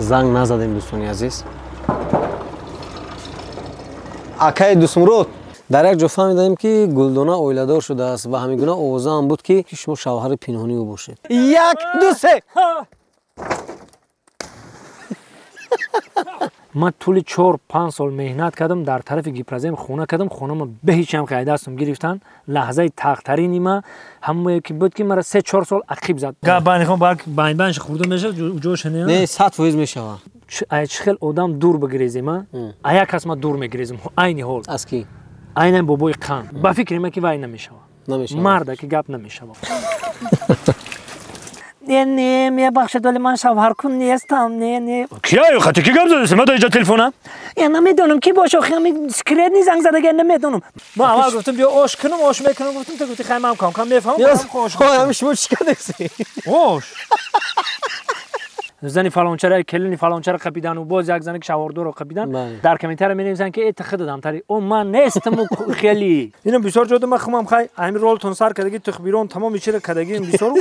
Занг назадем, дӯстони азиз. Акаи Дӯстмурод, дар як ҷо фаҳмидаем, ки Гулдона оиладор шудааст ва ҳамин гуна овоза ҳам буд, ки шумо шавҳари пинҳонии ӯ бошед. Як, ду, се. Ман тӯли 4-5 сол меҳнат кардам, дар тарафи Гипрозем хона кардам, хонама бе ҳеҷ ҳам дастам гирифтан. Лаҳзаи тахтарини ма ҳамое ки буд, ки мара 3-4 сол ақиб зад. Гап банихом байн банш хурда мешавад, ҷоша не? Не, 100% мешавад. Чӣ хел одам дур бигирезем, а? А як кас ма дур мегирезем, айни ҳол. Аз ки? Айнан бобои қанд. Ба фикри ман, ки вай намешавад. Марда ки гап намешавад. Не, не, мебахшед, вале ман шавҳаркун нестам, не, не. Кия хати ки гап задаси? Ма даиҷа телефона? Я намедонам ки боша, охи ҳами секретный занг задага, намедонам. Ма аввал гуфтам, биё ош кунам, ош мекунам, гуфтам, ту гуфти хай ман кам кам мефаҳмам, ош. Ҳами шумо чӣ кардеси? Ош. Зани фалончара, келини фалончара қапидану боз як зани шавҳардорро қапидан. Дар комментария менависанд, ки э ту худат ҳамтари. О ман нестам хеле. Инам бисёр ҷода ман хумам хай ҳамин ролтон сар кардагӣ, тухбирон тамоми чиро кардагием бисёр.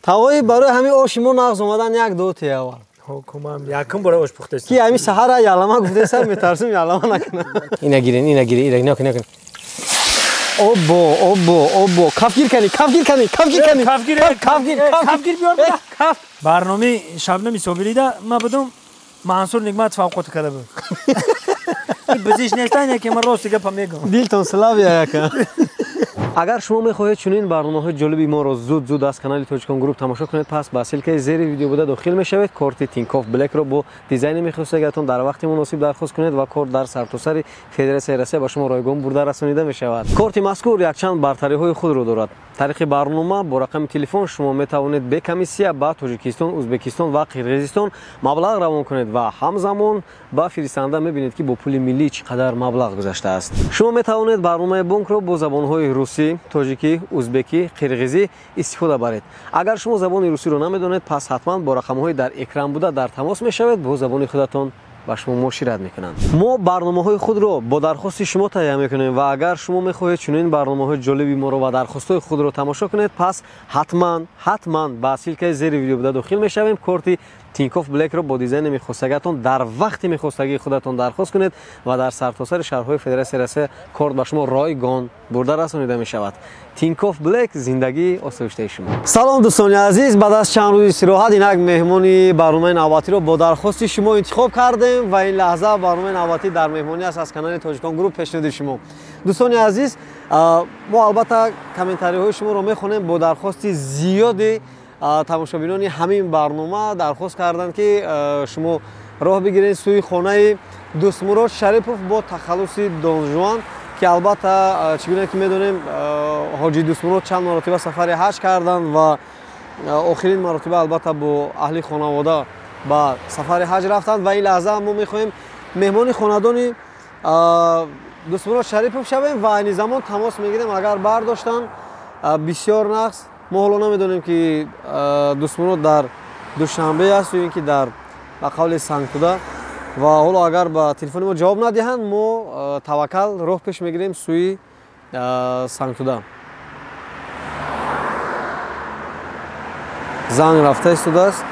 Тавои барои ҳамин оши мо нағз омадан як ду те аввал. Ҳукумам якум бора ош пухтаст. Ки ҳамин саҳара ялама гуфтеса, метарсим ялама накунам. Ина гирин, ина гирин, ина накун, накун. Обо, обо, обо, кафгир кани, кафгир кани, кафгир кани. Кафгир, кафгир, кафгир биёр. Каф. Барномаи Шабнами Собирида ма будум, Мансур Нигмат фавқот карда буд. Бизиш нестан, яке ман рости гапа мегӯям. Дилтон славия яка. Агар шумо мехоҳед чунин барномаҳои ҷолиби моро зуд-зуд аз канали Тоҷикон Груп тамошо кунед, пас ба ссылка и зери видео буда дохил мешавед. Корти Тинькофф Блэкро бо дизайни мехостагиатон дар вақти муносиб дархост кунед ва корт дар сартосари Федератсияи Россия ба шумо ройгон бурда расонида мешавад. Корти мазкур якчанд бартариҳои худро дорад. Тариқи барнома бо рақами телефон шумо метавонед бе комиссия ба Тоҷикистон, Ӯзбекистон ва Қирғизистон маблағ равон кунед ва ҳамзамон ба фиристанда мебинед, ки бо пули миллӣ чӣ қадар маблағ гузаштааст. Шумо метавонед барномаи бонкро бо забонҳои русӣ, тоҷикӣ, ӯзбекӣ, қирғизӣ истифода баред. Агар шумо забони русиро намедонед, пас ҳатман бо рақамҳои дар экран буда дар тамос мешавед, бо забони худатон ба шумо муошират мекунанд. Мо барномаҳои худро бо дархости шумо таҳия мекунем ва агар шумо мехоҳед чунин барномаҳои ҷолиби моро ва дархостҳои худро тамошо кунед, пас ҳатман, ҳатман ба ссылка и зери видео буда дохил мешавем. Корти Тинькофф Блэкро бо дизайни мехостагиатон дар вақти мехостагии худатон дархост кунед ва дар сартосари шаҳрҳои Федератсияи Россия корт ба шумо ройгон бурда расонида мешавад. Тинькофф Блэк, зиндагии осоиштаи шумо. Салом, дӯстони азиз, баъд аз чанд рӯзи истироҳат инак меҳмони барномаи навбатиро бо дархости шумо интихоб кардем ва ин лаҳза барномаи навбатӣ дар меҳмонӣ аст аз канали Тоҷикон Груп пешниҳоди шумо. Дӯстони азиз, мо албатта комментариҳои шуморо мехонем. Бо дархости зиёди тамошобинони ҳамин барнома дархост карданд, ки шумо роҳ бигиред сӯи хонаи Дӯстмурод Шарипов бо тахаллуси Донжуан, ки албатта чӣ гуна ки медонем, ҳоҷи Дӯстмурод чанд маротиба сафари ҳаҷ карданд ва охирин маротиба албатта бо аҳли хонавода ба сафари ҳаҷ рафтанд ва ин лаҳза мо мехоҳем меҳмони хонадони Дӯстмурод Шарипов шавем ва айни замон тамос мегирем. Агар бардоштанд, бисёр нақс. Мо ҳоло намедонем, ки Дӯстмурод дар Душанбе аст ё ин ки дар ба қавли Сангтуда, ва ҳоло агар ба телефони мо ҷавоб надиҳанд, мо таваккал роҳ пеш мегирем сӯи Сангтуда. Занг рафта истодааст.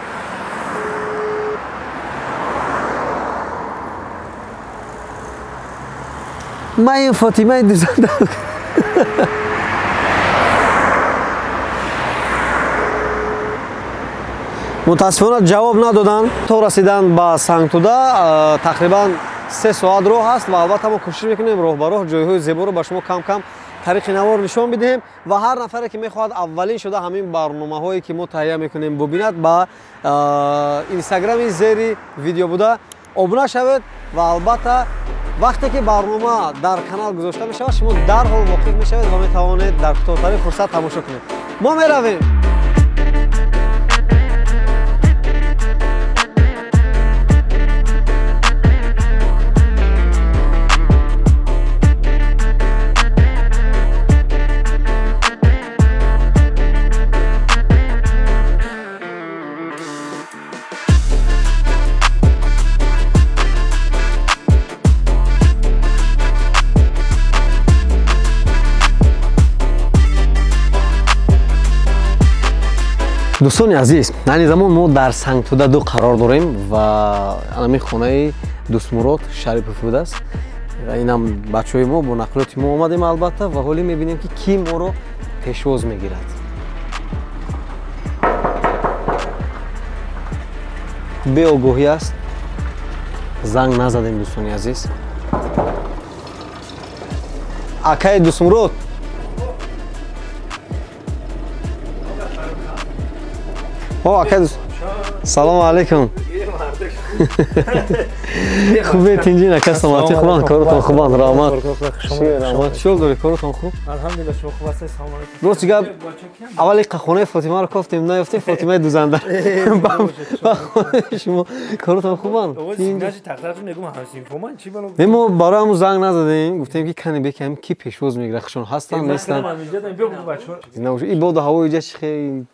Ман ин Фотимаи дузанда. Мутаассифона ҷавоб надоданд. То расидан ба Сангтуда тақрибан 3 соат роҳ аст ва албатта мо кӯшиш мекунем роҳ ба роҳ ҷойҳои зеборо ба шумо кам-кам тариқи навор нишон бидиҳем ва ҳар нафаре, ки мехоҳад аввалин шуда ҳамин барномаҳое, ки мо таҳия мекунем, бубинад, ба инстаграми зери видео буда обуна шавед ва албатта вақте ки барнома дар канал гузошта мешавад, шумо дарҳол воқиф мешавед ва метавонед дар кӯтоҳтарин фурсат тамошо кунед. Мо меравем. Дӯстони азиз, айни замон мо дар Сангтуда 2 қарор дорем ва ҳамин хонаи Дӯстмурод Шарипов будааст. Инам бачаҳои мо бо нақлиёти мо омадем албатта ва ҳоле мебинем ки кӣ моро пешвоз мегирад. Беогоҳӣ аст, занг назадем дӯстони азиз. Акаи Дӯстмурод, о акаи Дӯст, салому алайкум. Хубе тинҷин ака, саломатӣ хубанд, коротон хубанд, раҳмат. Раҳмат. Чӣ ҳол дорӣ, коротон хуб? Алҳамдулилла, шумо хуб ҳастед? Салому алайкум. Рости гап, аввали хонаи Фотимаро кофтем, наёфтем, Фотимаи дузанда. Ба хонаи шумо коротон хубанд? Не, мо барои ҳамун занг назадем, гуфтем ки кани бекам ки пешвоз мегирад, хушон ҳастанд, нестанд. И боду ҳавои ҷа чӣ хел?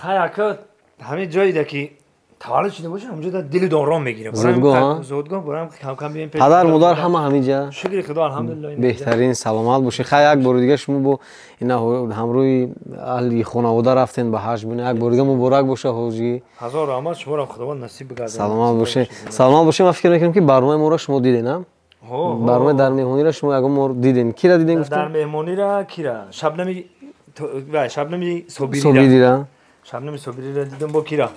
Хай ака, ҳамин ҷойида ки таваллуд шуда бошам, ҳамҷо дар дили дором мегирам. Зодгоҳ, зодгоҳ барам кам-кам бием пеш. Падар, модар ҳама ҳаминҷа? Шукри Худо, алҳамдулиллоҳ. Беҳтарин, саломат бошед. Хай як бори дига шумо бо ина ҳамрӯи аҳли хонавода рафтен ба ҳаҷ, бина як бори дига муборак боша ҳоҷӣ. Ҳазор раҳмат, шуморо Худованд насиб бигардонад. Саломат бошед. Саломат бошед. Ман фикр мекунам ки барномаи моро шумо дидед, на? Барномаи дар меҳмониро шумо ягон мор дидед. Кира дидед гуфтед? Дар меҳмониро кира? Шабнами Собирира. Собирира. Шабнами Собирира дидам бо кира?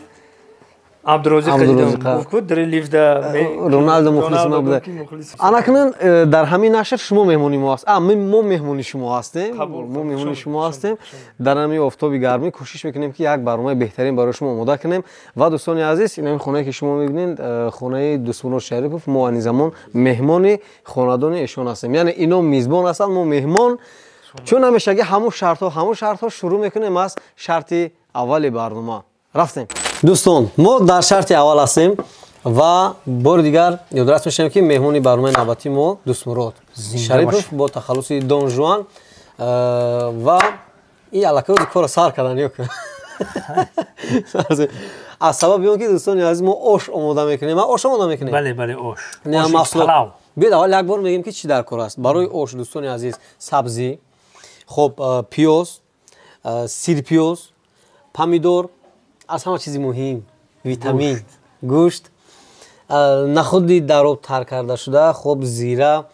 Абдурозиқ дидам. Гуфт дар лифта Роналдо мухлиси ма буда. Анакунун дар ҳамин нашр шумо меҳмони мо ҳаст. Мо меҳмони шумо ҳастем. Мо меҳмони шумо ҳастем. Дар ҳамин офтоби гармӣ кӯшиш мекунем ки як барномаи беҳтарин барои шумо омода кунем. Ва дӯстони азиз, ин ҳамин хонае ки шумо мебинед, хонаи Дӯстмурод Шарипов, мо ани замон меҳмони хонадони эшон ҳастем. Яъне ино мизбон ҳастанд, мо меҳмон. Чун ҳамешагӣ ҳамун шартҳо шурӯъ мекунем аз шарти аввали барнома. Рафтем. Дӯстон, мо дар шарти аввал ҳастем ва бори дигар ёдрас мешавем ки меҳмони барномаи навбатии мо Дӯстмурод Шарипов бо тахаллуси Дон Жуан ва ин аллакай корро сар кардан ё аз сабаби он ки дӯстони азиз мо ош омода мекунем. Ош омода мекунем? Бале, бале, ош. Палав. Биёед аввал як бор мегӯем ки чӣ дар кор аст. Барои ош дӯстони азиз сабзӣ, хоб пиёз, сирпиёз, помидор, аз ҳама чизи муҳим витамин, гӯшт, нахуди дар об тар карда шуда, хоб зира,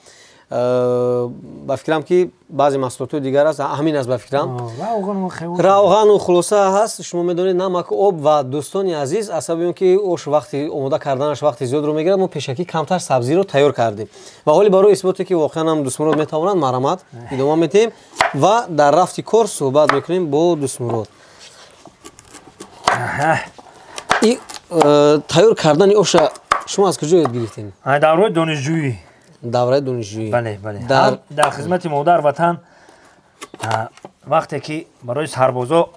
ба фикрам ки баъзе маҳсулотҳои дигар аст, ҳамин аст ба фикрам. Равғану хулоса ҳаст, шумо медонед, намаку об. Ва дӯстони азиз, аз сабаби он ки ош вақти омода карданаш вақти зиёдро мегирад, мо пешакӣ камтар сабзиро тайёр кардем. Ва ҳоли барои исботе ки воқеан ҳам Дӯстмурод метавонанд, марҳамат идома медиҳем ва дар рафти кор суҳбат мекунем бо Дӯстмурод. И тайёр кардани оша шумо аз куҷо ёд гирифтед? Давраи донишҷӯӣ. Давраи донишҷӯӣ. Бале, бале. Дар хизмати модар ватан вақте ки барои сарбозо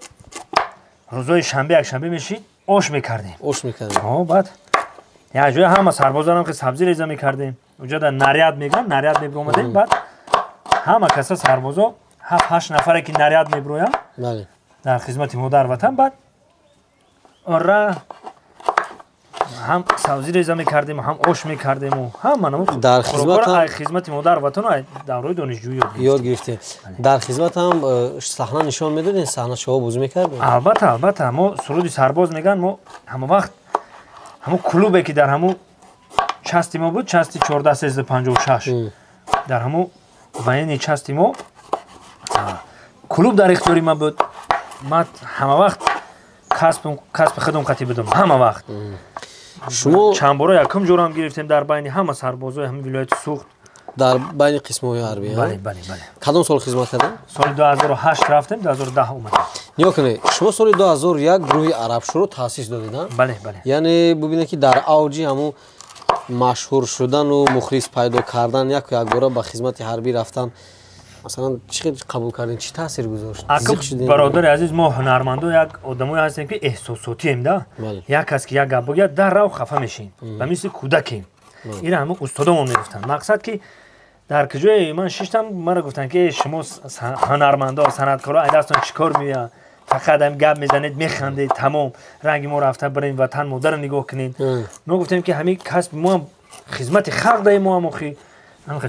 рӯзои шанбе якшанбе мешид, ош мекардем. Ош мекардем. Баъд як ҷоя ҳама сарбозонам ки сабзӣ реза мекардем. Уҷо дар наряд мегӯянд, наряд мебиромадем. Баъд ҳама каса сарбозо 7-8 нафаре ки наряд мебироянд дар хизмати модар ватан, баъд ора ҳам сабзӣ реза мекардем, ҳам ош мекардему ҳама намуд дар хизмати модар ватан давраи донишҷӯӣ ёд гирифтем. Дар хизмат ҳам саҳна нишон медодем, саҳна шоҳо бозӣ мекардем? Албатта, албатта. Мо суруди сарбоз мегӯянд, мо ҳама вақт ҳамун клубе ки дар ҳамун части мо буд, части 14-1356, дар ҳамун военный части мо клуб дар ихтиёри ман буд. Ман ҳама вақт касби худам қатӣ будам, ҳама вақт. Шумо чанд бора якум ҷорам гирифтем дар байни ҳама сарбозои ҳамин вилояти Суғд. Дар байни қисмҳои ҳарбӣ? Бале, бале, бале. Кадом сол хизмат кардем? Соли 2008 рафтем, 2010 омадем. Нигоҳ кунед, шумо соли 2001 гурӯҳи Арабшӯро таъсис додед, а? Бале, бале. Яъне бубинед ки дар авҷи ҳамун машҳур шудану мухлис пайдо кардан, яку якбора ба хизмати ҳарбӣ рафтан, масалан чӣ хел қабул кардем, чӣ таъсир гузошт? Бародари азиз, мо ҳунармандо як одамое ҳастем ки эҳсосотием, да? Як кас ки як гап бигӯяд, даррав хафа мешем, ба мисли кӯдакем. Ира ҳамун устодомон мегуфтанд. Мақсад ки дар куҷое ман шиштам, маро гуфтанд ки шумо ҳунармандо, санъаткоро ай дастон чӣ кор меояд? Фақат ҳам гап мезанед, механдед, тамом. Ранги мо рафта барем ватан модарро нигоҳ кунед. Мо гуфтем ки ҳамин касби мо ҳам хизмати халқ даем, мо ҳам охи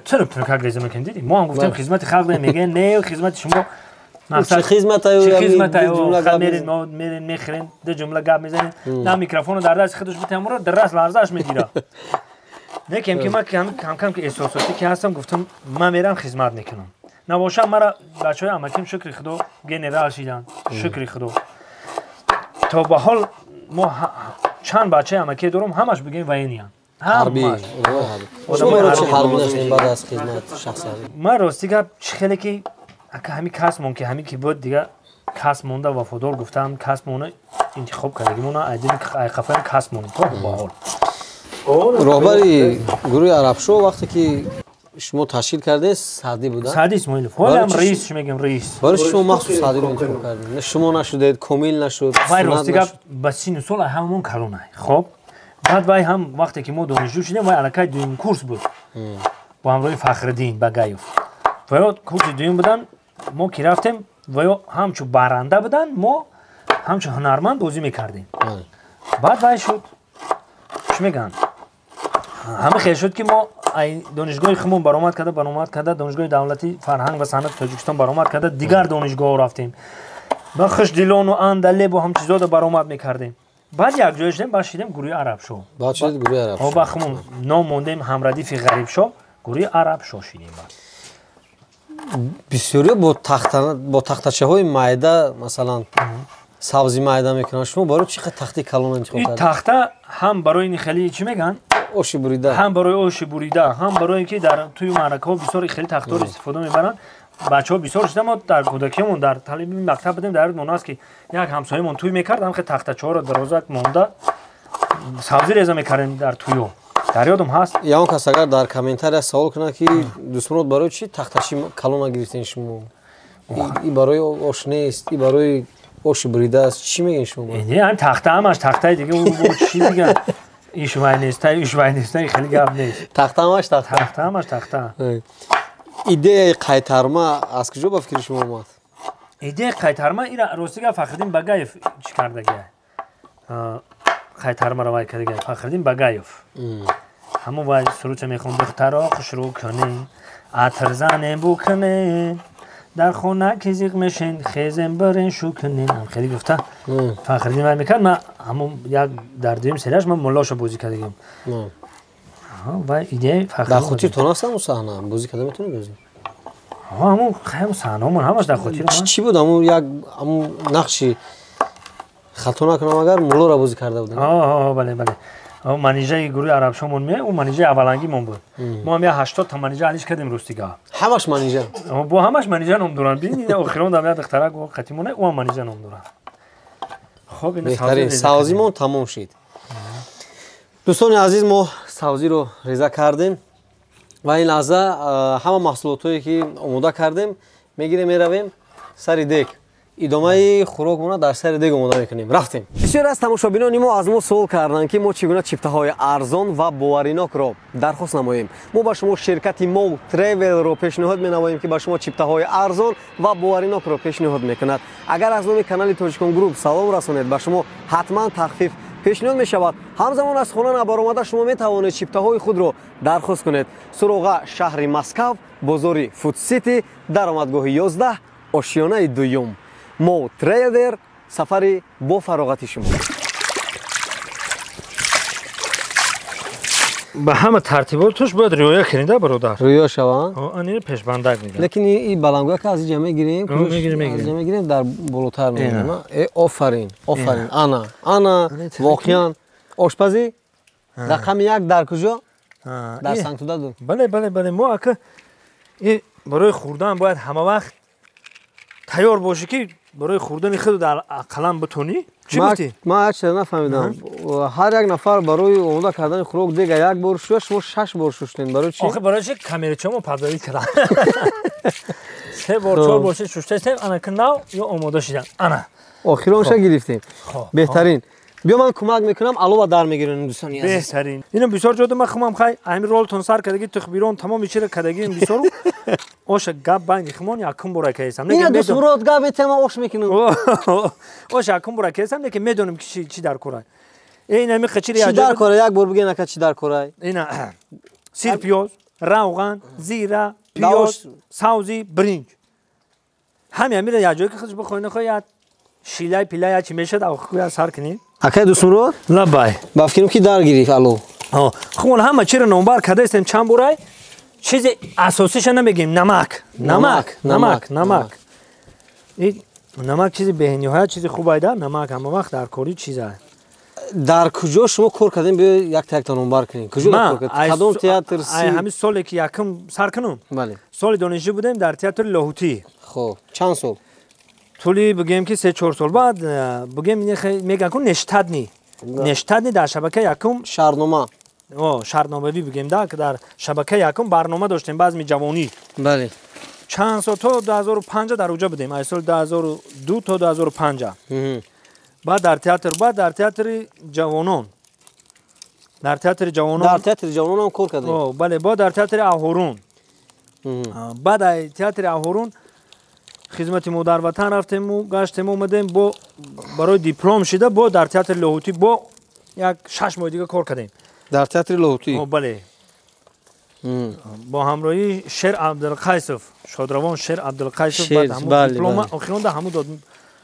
чаро пункак реза мекунем, дидӣ? Мо ҳам гуфтем хизмати халқ даем, мегӯянд не, хизмати шумо Чӣ хизматаю? Чӣ хизматаю? Мерин, мо мерин, мехӯрем, ду ҷумла гап мезанем. На микрофону дар дасти худаш битамура, дар раст ларзаш мегира. Некем ки ман кам-кам ки эҳсосотӣ ки ҳастам, гуфтам ман мерам хизмат мекунам. Набошам мара бачаҳои амаким, шукри худо, генерал шиданд, шукри худо. То ба ҳол мо чанд бачаи амаке дорам, ҳамаш бигем воениянд. Ҳарбӣ. Шумо чӣ ҳарбӣ нашудем баъд аз хизмат шахси ҳарбӣ? Ман рости гап чӣ хеле ки ака ҳами касб мон ки ҳами ки буд дига касб монда вафодор гуфтам, касб мона интихоб кардагимона айдини айқафаи касб монем то ба ҳол. Роҳбари гурӯҳи Арабшо вақте ки шумо ташкил кардед, Саъдӣ буда? Саъдӣ Исмоилов. Ҳолам раис, чӣ мегӯям, раис. Барои шумо махсус Саъдиро интихоб кардед? Шумо нашудед, Комил нашуд, вай рости гап ба сину сол ҳамамон калонай. Хоб, баъд вай ҳам вақте ки мо донишҷӯ шудем, вай аллакай дуюм курс буд бо ҳамроҳи Фахриддин Багаев. Ваё курси дуюм буданд, мо ки рафтем, ваё ҳамчун баранда буданд, мо ҳамчун ҳунарманд бозӣ мекардем. Баъд вай шуд, чӣ мегӯянд, ҳама хел шуд ки мо донишгоҳи хумон баромад карда, донишгоҳи давлатии фарҳанг ва санъати Тоҷикистон баромад карда, дигар донишгоҳҳо рафтем. Ба Хушдилону Андалебу ҳам чизода баромад мекардем. Баъд якҷоя шудем, баъд шидем гурӯҳи Арабшо. Баъд шудед гурӯҳи Арабшо. Ба хумон ном мондем ҳамрадифи Ғарибшо, гурӯҳи Арабшо шидем. Баъд бисёриё бо тахтачаҳои майда, масалан, сабзи майда мекунанд. Шумо барои чӣ қадр тахти калон интихоб кардед? Ин тахта ҳам барои ин хеле чӣ мегӯянд? Оши бурида. Ҳам барои оши бурида, ҳам барои ин ки дар тӯи маъракаҳо бисёр хеле тахтҳоро истифода мебаранд. Бачаҳо бисёр шуда, мо дар кӯдакиамон дар талиби мактаб будем, дар ёдмон аст ки як ҳамсоямон тӯй мекард, ҳам хеле тахтачаҳоро дарозак монда сабзӣ реза мекардем дар тӯйҳо. Дар ёдам ҳаст. Ягон кас агар дар комментария савол кунад ки Дӯстмурод барои чӣ тахтачи калона гирифтен шумо? И барои ош нест, и барои оши бурида аст. Чӣ мегӯед шумо? Не, ҳам тахта ҳамаш тахтаи дига, чӣ дига? Иш вай нест, иш вай нест, хеле гап нест. Тахта ҳамаш тахта. Тахта ҳамаш тахта. Идеяи қайтарма аз куҷо ба фикри шумо омад? Идеяи қайтарма ира рости гап Фахриддин Багаев чӣ кардагия? Қайтармаро вай кардагия Фахриддин Багаев. Ҳамон вай сурудча мехонд: духтаро хушрӯ кунем, атр занем бу кунем, дар хона ки зиқ мешен, хезем бирен шу кунем. Ҳам хеле гуфта Фахриддин вай мекард. Ман ҳамон як дар дуюм серияш ман муллоша бозӣ кардагиам. Вай идеяи Фахриддин. Дар хотиртон аст ҳамон саҳна? Бозӣ карда метавонед бозӣ? Ҳамон саҳнаҳомон ҳамаш дар хотир. Чӣ буд ҳамон як ҳамон нақши, хато накунам агар, муллоро бозӣ карда будем? Бале, бале. Манижаи гурӯҳи Арабшомон меояд, ӯ манижаи аввалангимон буд. Мо ҳам як 80 та манижа алиш кардем ростига. Ҳамаш манижа? Бо ҳамаш манижа ном доранд. Бинед, охирон дам як духтарак қатимона, ӯ ҳам манижа ном дорад. Хоб, ин беҳтарин савзимон тамом шид. Дӯстони азиз, мо савзиро реза кардем ва ин лаҳза ҳама маҳсулотҳое ки омода кардем мегирем, меравем сари дег. Идомаи хӯрокмона дар сари дег омода мекунем. Рафтем. Бисёре аз тамошобинони мо аз мо суол карданд ки мо чӣ гуна чифтаҳои арзон ва боваринокро дархост намоем. Мо ба шумо ширкати Мо Тревелро пешниҳод менамоем ки ба шумо чифтаҳои арзон ва боваринокро пешниҳод мекунад. Агар аз номи канали Тоҷикон Груп салом расонед, ба шумо ҳатман тахфиф пешниҳод мешавад. Ҳамзамон аз хона набаромада шумо метавонед чифтаҳои худро дархост кунед. Суроға шаҳри Москав, бозори Фудсити, даромадгоҳи 11, ошёнаи дуюм. Мо Трейдер, сафари бо фароғати шумо. Ба ҳама тартиботаш бояд риоя кунед, бародар. Риоя шаванд? Ани пешбандак мегӯянд. Лекин ин балангӯяк аз инҷа мегирем, мегирем, мегирем, дар болотар мегирем. Офарин, офарин. Ана, ана, воқеан ошпазӣ рақами як дар куҷо? Дар Сангтуда ду. Бале, бале, бале. Мо ака барои хӯрдан бояд ҳама вақт тайёр бошӣ ки барои хӯрдани худ дар ақаллан битонӣ. Чӣ гуфтӣ? Ман як чиз нафаҳмидам. Ҳар як нафар барои омода кардани хӯрок дега як бор шуя, шумо 6 бор шуштен. Барои чӣ? Охир барои чӣ камерачамо падарид кардам. 3 бор, 4 бор шуштаистем, ана ки нав ё омода шидан. Ана. Охиронша гирифтем. Беҳтарин. Биё ман кӯмак мекунам, алова дар мегирем дӯстони азиз. Беҳтарин. Ино бисёр ҷода ман хумам хай, ҳамин ролтон сар кардагӣ, тухбирон тамоми чира кардагием бисёру. Оша гап байни хумон якум бора каесам. Ина Дӯстмурод гап метема ош мекунам. Оша якум бора каесам, лекин медонам ки чӣ дар кора. Ин ҳамин қачири чӣ дар кора, як бор бигӯен ака чӣ дар кора. Ина сир пиёз, равған, зира, пиёз, савзи, биринҷ. Ҳами ҳамира як ҷое ки худш бихоҳӣ нахоҳӣ, як шилай пилай як чи мешад, ахӯя сар кунем. Акай Дӯстмурод? Лабай. Ба фикрам ки дар гирифт алло. Хуб, ҳама чиро номбар кардаистем чанд борай. Чизи асосиша намегем. Намак, намак, намак, намак. Намак чизи бениҳоят чизи хуб айда. Намак ҳама вақт дар кори чиза. Дар куҷо шумо кор кардем? Биё якта якта номбар кунем. Куҷо кор кардем? Кадом театр? Ҳамин соле ки якум сар кунум, соли донишҷӯ будем дар театри Лоҳутӣ. Хуб, чанд сол? Тӯли бигем ки 3-4 сол. Баъд бигем мегӯянд ку нештатный, нештатный дар шабакаи якум. Шаҳрнома. Шаҳрномавӣ бигем да, дар шабакаи якум барнома доштем, базми ҷавонӣ. Бале. Чанд сол то 2005 дар уҷа будем, аз соли 2002 то 2005. Баъд дар театр, баъд дар театри ҷавонон, дар театри ҷавонон, дар театри ҷавонон кор кардем. Бале, баъд дар театри Аҳорун, баъд аз театри Аҳорун хизмати модарватан рафтему гаштем омадем, бо барои диплом шида бо дар театри Лоҳутӣ бо як 6 моҳи дига кор кардем. Дар театри Лоҳутӣ? Бале, бо ҳамроҳии Шер Абдулқайсов, шодравон Шер Абдулқайсов. Баъд ҳамун диплома охиронда ҳамун дод.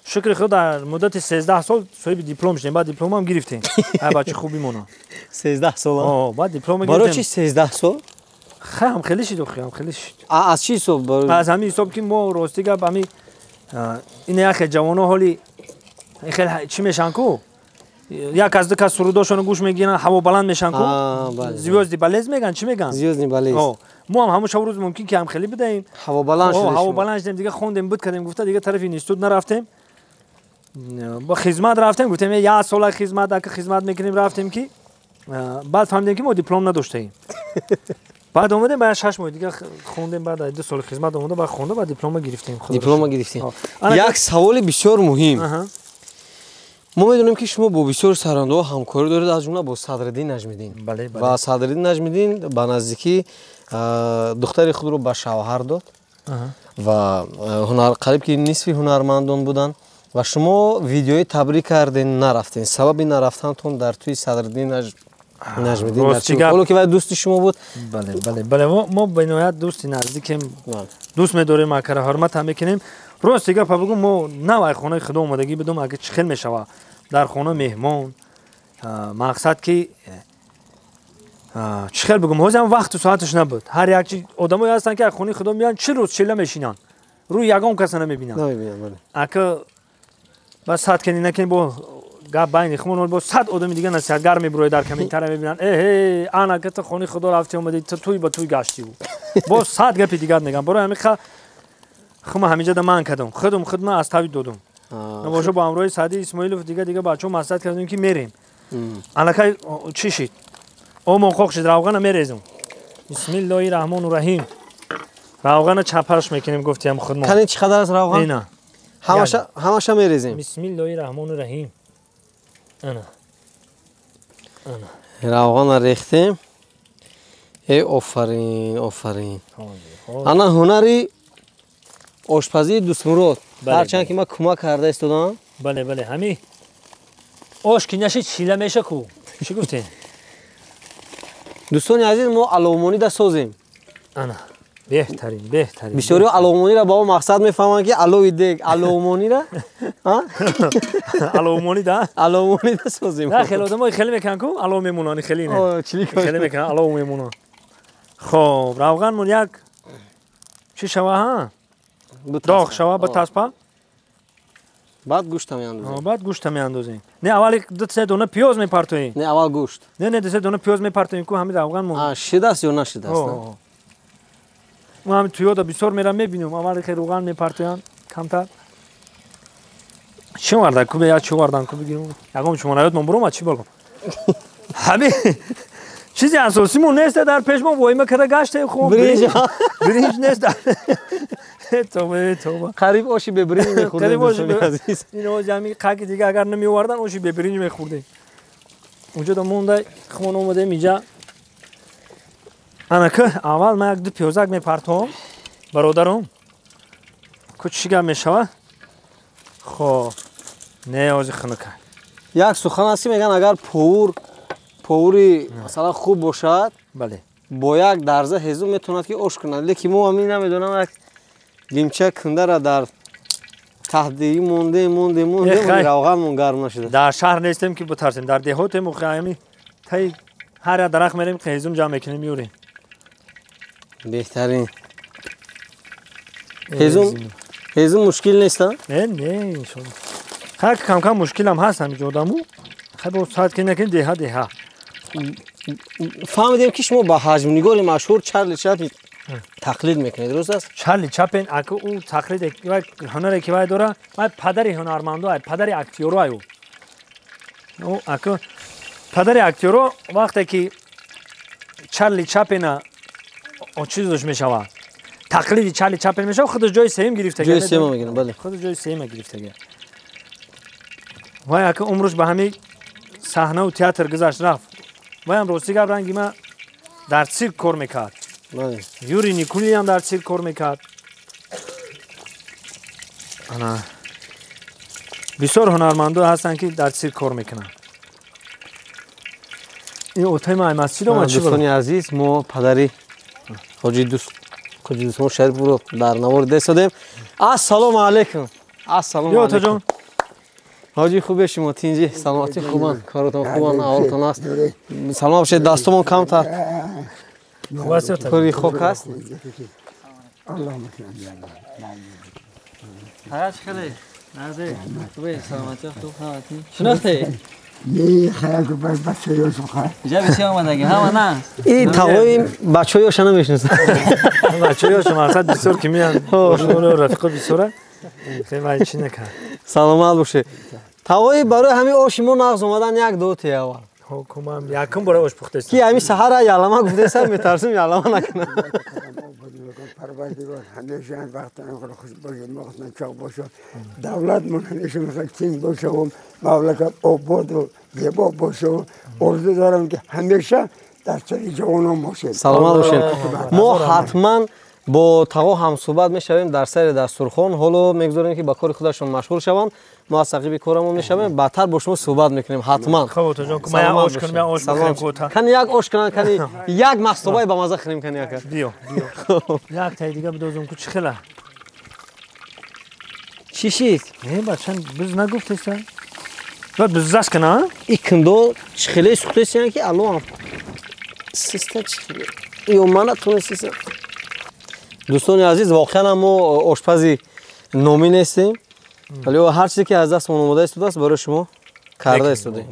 Шукри худо, дар муддати 13 сол соҳиби диплом шудем. Баъд дипломам гирифтем. Ай бачи хуби мона. 13 сол? Баъд диплом гирифтем. Барои чи 13 сол? Хай, ҳам хеле шид, охи ҳам хеле шид. Аз чӣ ҳисоб? Аз ҳамин ҳисоб ки мо рости гап ҳами ин яхе ҷавоно ҳоли хеле чӣ мешан ку? Як аз ду кас сурудошонро гӯш мегиранд, ҳаво баланд мешан ку? Звёздный болезнь меган, чӣ меган? Звёздный болезнь. Мо ҳам ҳамон шаб рӯз мумкин ки ҳам хеле бидаем. Ҳаво баланд шудем. Ҳаво баланд шудем, дига хондем, буд кардем, гуфта дига тарафи институт нарафтем. Бо хизмат рафтем, гуфтем як сола хизмат, ака хизмат мекунем, рафтем ки баъд фаҳмидем ки мо диплом надоштаем. Баъд омадем, баъд 6 моҳ дига хондем, баъд 2 сол хизмат омада, баъд хонда, баъд диплома гирифтем. Диплома гирифтем. Як саволи бисёр муҳим. Мо медонем ки шумо бо бисёр сарандаҳо ҳамкорӣ доред, аз ҷумла бо Садриддин Наҷмиддин. Ва Садриддин Наҷмиддин ба наздикӣ духтари худро ба шавҳар дод ва қариб ки нисфи ҳунармандон буданд. Ва шумо видеои табрик карден, нарафтен. Сабаби нарафтантон дар тӯи Садриддин Наҷмиддин дар чӣ? Ҳоло ки вай дӯсти шумо буд. Бале, бале, бале, мо бениҳоят дӯсти наздикем, дӯст медорем, акара ҳурмат ҳам мекунем. Рости гапа бигӯм, мо нав ай хонаи худо омадагӣ будум, агар чӣ хел мешава дар хона меҳмон, мақсад ки чӣ хел бигӯм, ҳозир ҳам вақту соаташ набуд. Ҳар як чи одамое ҳастанд ки аз хонаи худо меянд, 40 рӯз чилла мешинанд, рӯи ягон каса намебинанд. Ака ба сад кени накени бо гап байни хумон бо 100 одами дига насиҳатгар мебурояд, дар комментария мебинанд, эҳе ана ка ту хонаи худо рафти омадӣ, ту туй ба туй гаштиву бо 100 гапи дигар мегӯям. Барои ҳамин хума ҳамиҷада ман кардам, худум худма аз тави додум. Набошо бо ҳамроҳи Саъди Исмоилов дига дига бачаҳо маслиҳат кардем ки мерем. Аллакай чӣ шид? Омон қоқ шид, равғана мерезум. Бисмиллоҳи раҳмону раҳим. Равғана чапаш мекунем, гуфтиам худмон. Кани чӣ қадар аст равған? Ина. Ҳамаша мерезем. Бисмиллоҳи раҳмону раҳим. Ана. Ана. Равғана рехтем. Э, офарин, офарин. Ана ҳунари ошпазии Дӯстмурод. Ҳарчанд ки ман кӯмак карда истодам. Бале, бале, ҳами ош ки нашид шила меша ку. Чӣ гуфтем? Дӯстони азиз, мо аловмонида созем. Ана, беҳтарин, беҳтарин. Бисёриҳо аловмониро ба он мақсад мефаҳманд ки алови дег, аловмонира аловмонида? Аловмонида созем. На, хеле одамои хеле мекунанд ку, алов мемонанд, хеле не. Хеле мекунанд, алов мемонанд. Хоб, равғанмон як чӣ шава, ҳа? Доғ шава, ба таспа. Баъд гӯшта меандозем. Баъд гӯшта меандозем. Не, аввал 2-3 дона пиёз мепартоем. Не, аввал гӯшт. Не, не, 2-3 дона пиёз мепартоем ку ҳамин равғанмон. Шидааст ё нашидааст? Мо ҳамин туёда бисёр мерам мебинем, аввал хе равған мепартоянд камтар. Чӣ вардан ку, я чӣ вардан ку бигирем. Ягон шумо наёдмон буромад, чӣ боло? Ҳамин чизи асосимон нест дар пешмон, воима карда гаштем, хуб. Биринҷ. Биринҷ нест. Тоба, тоба. Қариб оши бебиринҷ мехӯрдем, дӯстони азиз. Ин ози ҳамин қаки дига агар намеовардан, оши бебиринҷ мехӯрдем. Унҷо да монда хумон омадем инҷа. Ана ки аввал ман як ду пиёзак мепартом, бародаром. Ку чӣ гап мешава? Хоб, не ози хунука. Як сухан аст ки мегӯянд, агар повури масалан хуб бошад, бале, бо як дарза ҳезум метавонад ки ош кунад. Лекин мо ҳамин намедонам, як лимча кундара дар Таҳдиги монде монде монде равғанмон гарм нашуда. Дар шаҳр нестем ки бутарсем, дар деҳотем ами таи ҳар як дарахт мерем, ҳезум ҷамъ мекунем, меорем. Беҳтарин. Ҳезум мушкил нест, а? Не, не, иншолло. Хай кам-кам мушкилам ҳаст ҳамиҷо одаму. Хай бо саат ки накунем деҳа деҳа. Фаҳмидем ки шумо ба ҳаҷмнигори машҳур Чарли Чаплин тақлид мекунед, дуруст аст? Чарли Чаплин аку ӯ тақлид ҳунаре ки вай дора, вай падари ҳунармандо ай, падари актёро ай ӯ. Ӯ аку падари актёро вақте ки Чарли Чаплина чизаш мешавад, тақлиди Чарли Чаплин мешавад, худаш ҷои сеюм гирифтага. Ҷои сеюм мегирад, бале. Худаш ҷои сеюм гирифтага. Вай аку умраш ба ҳамин саҳнаву театр гузашт рафт. Вайам рости гап ранги ма дар цирк кор мекард. Юрий Никулин дар цирк кор мекард. Ана бисёр ҳунармандо ҳастанд ки дар цирк кор мекунанд. Ин отаи ма масҷид омад чӣ? Дӯстони азиз, мо падари ҳоҷи Дӯстмон Шариповро дар навор десодем. Ассалому алайкум. Ассалому алайкум. ҳоҷи хубе шумо тинҷи, саломатӣ хубан, коротон хубан, аҳолтон аст. Саломат бошед, дастомон камтар. Кори хок аст. Ҳаят хеле назе хубе, саломатӣ хуб, ҳаматӣ. Шинохте? Не, хаёл бачаёшон хай. Иҷа бисёр омадаги, ҳама на. Ин тағои бачаёша намешиносад. Бачаёша мақсад бисёр ки меянд, рафиқо бисёра. Хеле чӣ накард. Саломат бошед. Тағои барои ҳамин оши мо нағз омадан як ду аввал. Ҳукумам якум бора ош пухтаст. Ки ҳамин саҳара ялама гуфтесам, метарсим ялама накунам. Парвардигор ҳамеша вақтан хуш бошад, мохтан чоқ бошад, давлатмон ҳамеша мехоҳад тинг бошад, мамлакат ободу зебо бошад. Орзу дорам ки ҳамеша дар сари ҷавонон бошед. Саломат бошед. Мо ҳатман бо тағо ҳамсӯҳбат мешавем дар сари дастурхон. Ҳоло мегузорем ки ба кори худашон машғул шаванд. Мо аз тақиби корамон мешавем, баъдтар бо шумо суҳбат мекунем ҳатман. Кани як ош кунанд, кани як маҳсулои ба маза хӯрем, кани яка. Биё, биё. Як таи дига бидозум ку чӣ хела? Чӣ шид? Не, бача, биз нагуфтеса. Ба биззас кана? И киндо чӣ хеле сухтесиян ки алло систа чӣ хеле. Ё мана тунестиса. Дӯстони азиз, воқеан мо ошпази номӣ нестем. Вале ҳар чизе ки аз дастмон омода истодааст барои шумо карда истодем.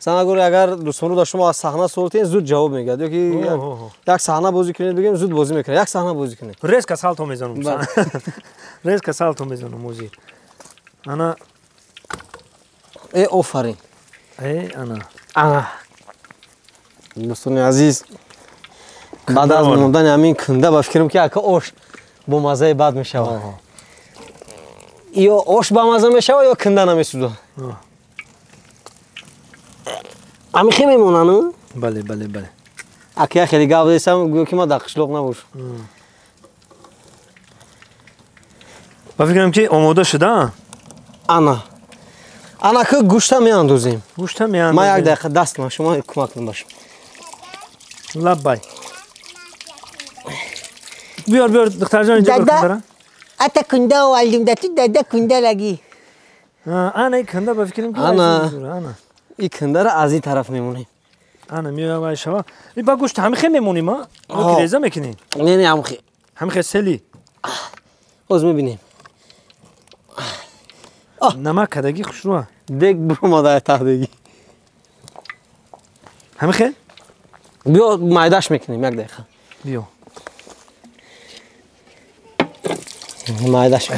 Санагор агар дӯстонро дар шумо аз саҳна суол кунед, зуд ҷавоб мегӯяд. Ё ки як саҳна бозӣ кунед, бигӯем зуд бозӣ мекунад. Як саҳна бозӣ кунед. Резко салто мезанам. Резко салто мезанам озир. Ана э офарин. Э ана. Ана. Дӯстони азиз, баъд аз мондани ҳамин кунда ба фикрам ки ака ош бо маззаи бад мешавад. Ё ош ба мазза мешавад, ё кунда намесӯзад. Ҳамин хел мемонанд? Бале, бале, бале. Ака як хеле гап десам, гӯё ки ман дар қишлоқ набошам. Ба фикрам ки омода шуда? Ана. Ана ки гӯшта меандозем. Гӯшта меандозем. Ман як дақиқа даст ман шумо кӯмак кунед бошам. Лаббай. Биёр, биёр, духтарҷон инҷо бир. Ата кунда овардим, да ту дада кунда лаги. Ана ин кунда ба фикрам ки ана. Ин кундаро аз ин тараф мемонем. Ана меоям вай шава. И ба гӯшт ҳамин хел мемонем, а? Ё ки реза мекунем? Не, не, ҳамин хел. Ҳамин хел сели. Ҳоз мебинем. Намак кадаги хушрӯа. Дег буромада таҳдеги. Ҳамин хел? Биё майдаш мекунем як дақиқа. Биё. Майдаш.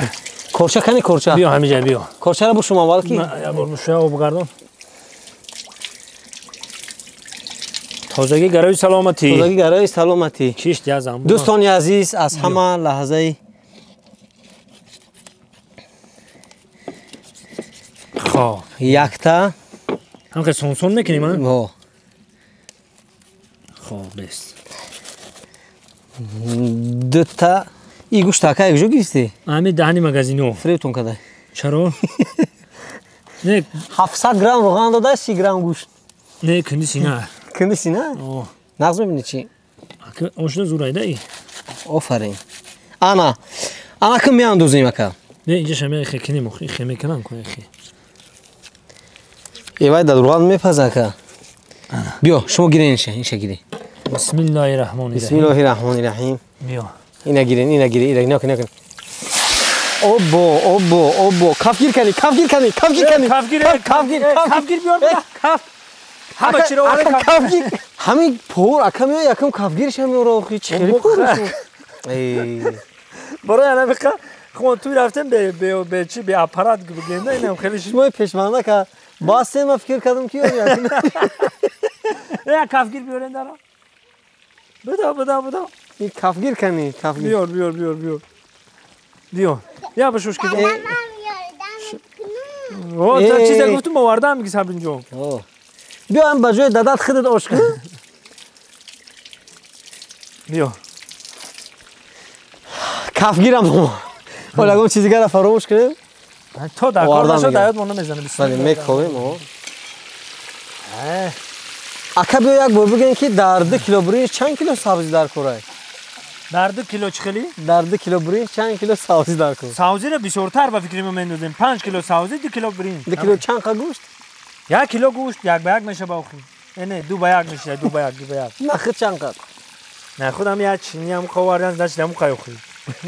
Корча кани корча? Биё ҳамиҷа биё. Корчаро бушум аввал ки? Як бор бушуя об гардон. Тозагӣ гарои саломатӣ. Тозагӣ гарои саломатӣ. Кишт язам. Дӯстони азиз, аз ҳама лаҳзаи хоб якта ҳамқа сонсон мекунем, а? Во. Хоб бест. Дута и гӯшт ака якҷо гирифтӣ? Ҳамин даҳани магазино. Фиребтон кадай. Чаро? Не, 700 грамм равған дода, 30 грамм гӯшт. Не, кунди сина. Кунди сина? Нағз мебинӣ чӣ? Ака ошна зурайда и. Офарин. Ана. Ана ким меандозем ака? Не инҷаша мехе кинем, хе мекунам ку хе. Эвай дар руған мепаза ака. Биё, шумо гирен инша, инша гирен. Бисмиллаҳи раҳмони раҳим. Бисмиллаҳи раҳмони раҳим. Биё. Ина гирен, ина гирен, ина нак нак. Обо, обо, обо. Кафгир кани, кафгир кани, кафгир кани. Кафгир, кафгир, кафгир биёр. Каф. Ҳама чиро оварда кафгир. Ҳамин повар ака меояд, якум кафгирша меора, охи чӣ хеле повар. Эй. Барои ана биқа хо туй рафтем бе чӣ бе аппарат бигем, инам хеле шумо пешманда ка басе ма фикр кардам ки я кафгир биёрен дара. Буда, буда, буда. Ин кафгир кани, кафгир. Биёр, биёр, биёр, биёр. Биёр. Я башуш ки. О, та чизе гуфтум овардам ки Сабринҷон. О. Биё ҳам ба ҷои дадат худат ош кун. Биё. Кафгирам мо. Ҳоло ягон чизи дигара фаромӯш кунем? То дар кор нашад, даёт мо намезанем. Бале, мекобем, о. Ака биё як бор бигӯем ки дар 2 кило биринҷ чанд кило сабзӣ дар кор аст? Дар 2 кило чӣ хелӣ? Дар 2 кило биринҷ чанд кило сабзӣ дар кор? Сабзиро бисёртар ба фикри мо мендозем. 5 кило сабзӣ, 2 кило биринҷ. 2 кило чанд қа гӯшт? 1 кило гӯшт 1 ба 1 мешава охи. Не, 2 ба 1 мешава, 2 ба 1, 2 ба 1. Нахуд чанд қа? Нахудам як чиниам қовардан, значит ҳамун қай охи.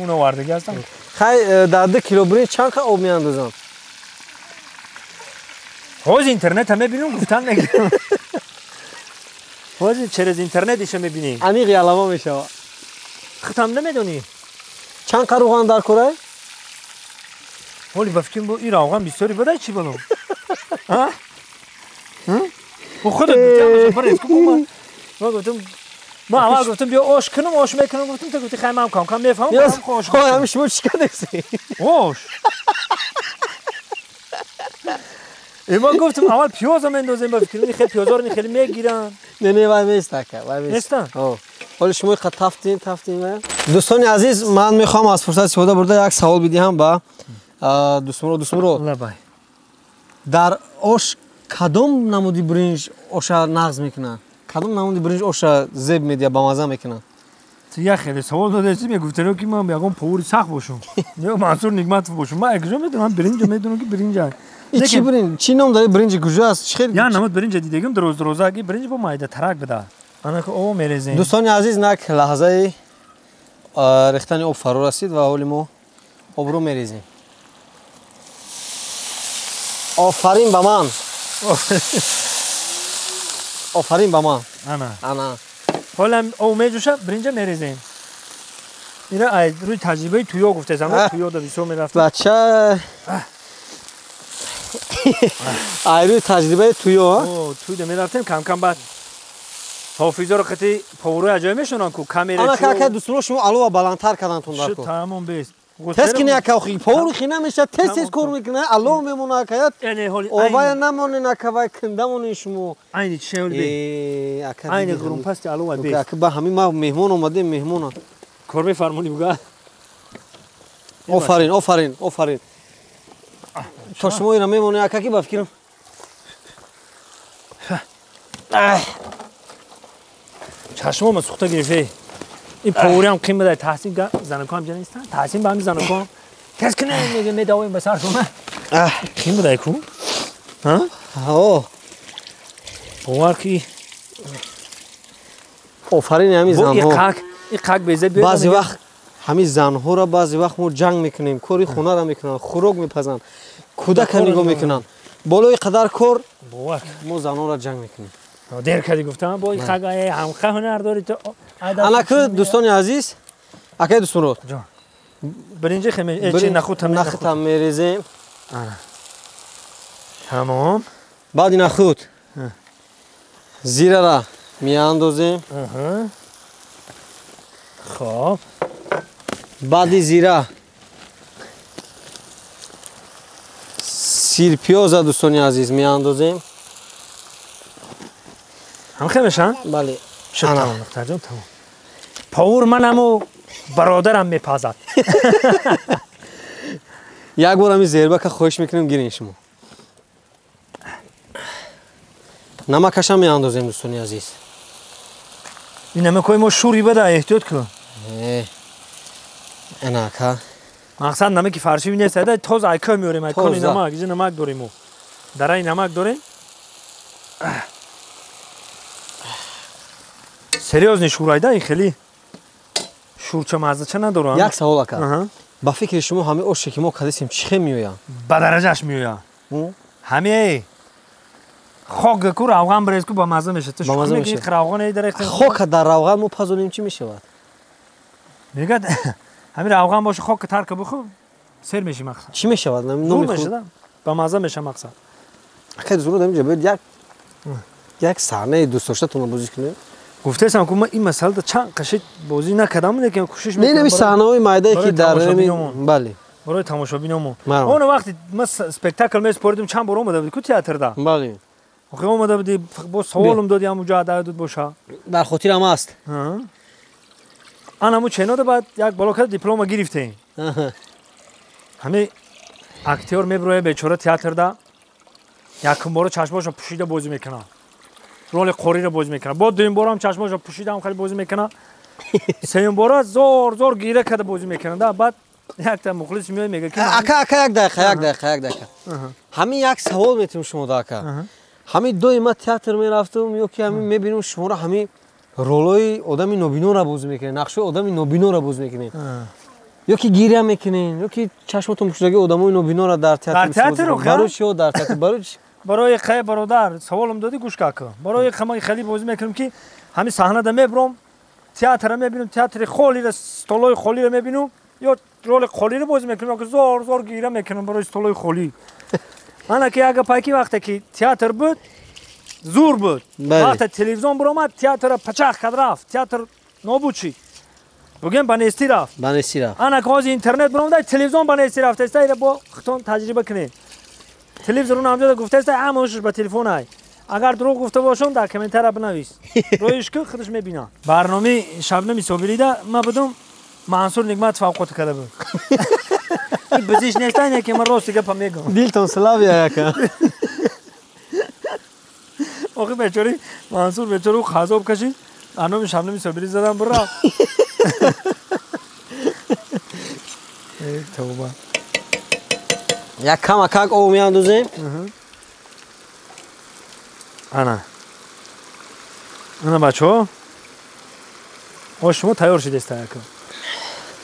Он овардагӣ ҳастам. Хай, дар 2 кило биринҷ чанд қа об меандозам? Ҳозир интернета мебинем, гуфтан мегирам. Ҳозир через интернет иша мебинем. Аниқ ялаво мешава. Худам намедонӣ. Чанд қа равған дар кор? Ҳоли ба фикрам ин равған бисёри бадай чӣ балом? А? Ӯ худат гуфтам, барес ку ман. Ман гуфтам, ман аввал гуфтам биё ош кунам, ош мекунам, гуфтам ту гуфтӣ хай ман кам кам мефаҳмам, ош. Хой ҳамин шумо чӣ кардед? Ош. Ман гуфтам аввал пиёзо мендозем, ба фикрам хеле пиёзоро хеле мегиранд. Не, не, вай нест ака, вай нест. Нестан? О. Ҳоло шумо қа тафтин, тафтин ва. Дӯстони азиз, ман мехоҳам аз фурсат истифода бурда як савол бидиҳам ба дӯстмуро, дӯстмуро. Лабай. Дар ош кадом намуди биринҷ оша нағз мекунад? Кадом намуди биринҷ оша зеб медиҳад, бамаза мекунад? Ту як хеле савол додасти, мегуфтаро ки ман ягон повари сахт бошам. Ё Мансур Нигматов бошам. Ман куҷо медонам, ман биринҷо медонам ки биринҷ аст. Чӣ биринҷ? Чӣ ном дорад биринҷи куҷо аст? Чӣ хел? Я намуд биринҷа дидагим, дроз дрозаги биринҷ бо майда тарак буда. Анака об мерезем. Дӯстони азиз, нак лаҳзаи рехтани об фаро расид ва ҳоли мо обро мерезем. Офарин ба ман. Офарин ба ман. Ана. Ана. Ҳолам об меҷӯшад, биринҷа мерезем. Ира ай рӯи таҷрибаи туё гуфтесам, туё да бисёр мерафтам. Бача ай рӯи таҷрибаи туё, а? Туй да мерафтем, кам-кам баъд ҳофизоро қати поварои аҷоиб мешонанд ку камера. Ана ка дӯстоно шумо алова баландтар кардантон дар ку. Тамом бест. Тез кини ака охи повар хина мешад, тез тез кор мекунад, алова мемонад ака. Овая намонен ака, вай канда монен шумо. Айни чӣ ҳол бе? Ака айни ғурумпасти алова бест. Ака ба ҳамин ма меҳмон омадем, меҳмона. Кор мефармонӣ буга? Офарин, офарин, офарин. То шумо ина мемонед ака ки ба фикрам. Чашмома сӯхта гирифте. Ин повариам қим бадай, таҳсин занакоам ҷа нестан, таҳсин ба ҳамин занакоам. Тез кунед, мега медавоем ба сар шума. Қим бадай ку? Ҳа? О. Бовар ки офарин ҳамин занҳо. И қак беза биёд. Баъзе вақт ҳамин занҳоро баъзе вақт мо ҷанг мекунем, кори хонаро мекунанд, хӯрок мепазанд, кӯдака нигоҳ мекунанд. Болои қадар кор мо занҳоро ҷанг мекунем. Дер кардӣ гуфтам, бо ин қак ҳамқа ҳунар дорӣ ту. Анаку дӯстони азиз, акай дӯстмурод. Биринҷи хеме, чи нахуд нахудам мерезем. Тамом. Баъди нахуд зирара меандозем. Хоб. Баъди зира сирпиёза дӯстони азиз меандозем. Ҳамхе мешан? Бале. Шуд, тамом, Мухтарҷон, тамом. Повар манаму бародарам мепазад. Як бор ҳамин зербака хоҳиш мекунем гирен шумо. Намакашам меандозем дӯстони азиз. Ин намакҳои мо шури бада, эҳтиёт кун. Ана ака. Мақсад намаки фарши нест, ада тоза айко меорем, айкони намак, иҷа намак дорем мо. Дараи намак дорем. Серьёзный шурайда, ин хеле шурча маззача надорам. Як савол ака. Ба фикри шумо ҳамаи оше ки мо кадисем чӣ хел меояд? Ба дараҷаш меояд. Ҳамаи хок ку равған брез ку ба мазза мешавад. Ба мазза мешавад. Равған дар хока дар равған мо пазонем чӣ мешавад? Мегӯяд ҳамин равған боша хок тарка бихӯр сер меши мақсад. Чӣ мешавад? Зур мешавад. Ба мазза мешавад мақсад. Ака зур дар инҷа бояд як саҳнаи дӯстдоштатонро бозӣ кунем. Гуфтаам ку ман ин масъалада чанд қашит бозӣ накардам, лекин кӯшиш мекунам. Не, ин саҳнаҳои майдае ки дар бале. Барои тамошобинамон. Он вақти ман спектакл месупоридим чанд бор омада буди ку театрда. Бале. Охи омада буди, бо саволам доди ҳамуҷо адаёдут боша. Дар хотирам аст. Ан ҳамун ченода баъд як бало карда диплома гирифтем. Ҳамин актёр мебирояд бечора театрда, якум бора чашмошо пӯшида бозӣ мекунад. Роли қориро бозӣ мекунад. Бо дуюм бора ҳам чашмошо пӯшида ҳам хеле бозӣ мекунад. Сеюм бора зор зор гира карда бозӣ мекунад. Баъд якта мухлис меояд мегӯяд ки ака ака як дақиқа, як дақиқа, як дақиқа. Ҳамин як савол метавонам шумо да ака. Ҳамин доим театр мерафтам ё ки ҳамин мебинам шуморо ҳамин ролҳои одами нобиноро бозӣ мекунед, нақшҳои одами нобиноро бозӣ мекунед. Ё ки гиря мекунед, ё ки чашмотон пӯшидаги одамои нобиноро дар театр. Барои чӣ дар театр? Барои чӣ? Барои қай бародар саволам додӣ гӯш кака. Барои қама хеле бозӣ мекунам ки ҳамин саҳнада мебарам, театрро мебинам, театри холиро, столҳои холиро мебинам, ё роли холиро бозӣ мекунам, ё ки зор зор гира мекунам барои столҳои холӣ. Ана ки як гапае ки вақте ки театр буд, зур буд. Вақте телевизион баромад, театрро пачах кард рафт, театр нобуд шид. Бугем ба нестӣ рафт. Ба нестӣ рафт. Ана ки ҳозир интернет баромада, телевизион ба нестӣ рафт. Эста ира бо худтон таҷриба кунед. Телевизор он ҳамҷода гуфтааст, ҳамаашш ба телефон ай. Агар дурӯғ гуфта бошам, дар комментария бинавис. Роиш ки худаш мебинад. Барномаи Шабнами Собирида ман будум, Мансур Нигматов авқот карда буд. Ин бизиш нест, ин ки ман рости гапа мегӯям. Дилтон славия яка. Охи бечори Мансур бечора ӯ азоб кашид, барномаи Шабнами Собирӣ задам бурафт. Эй тавба. Як камакак об меандозем. Ана. Ана бачаҳо. Ош шумо тайёр шудест яка.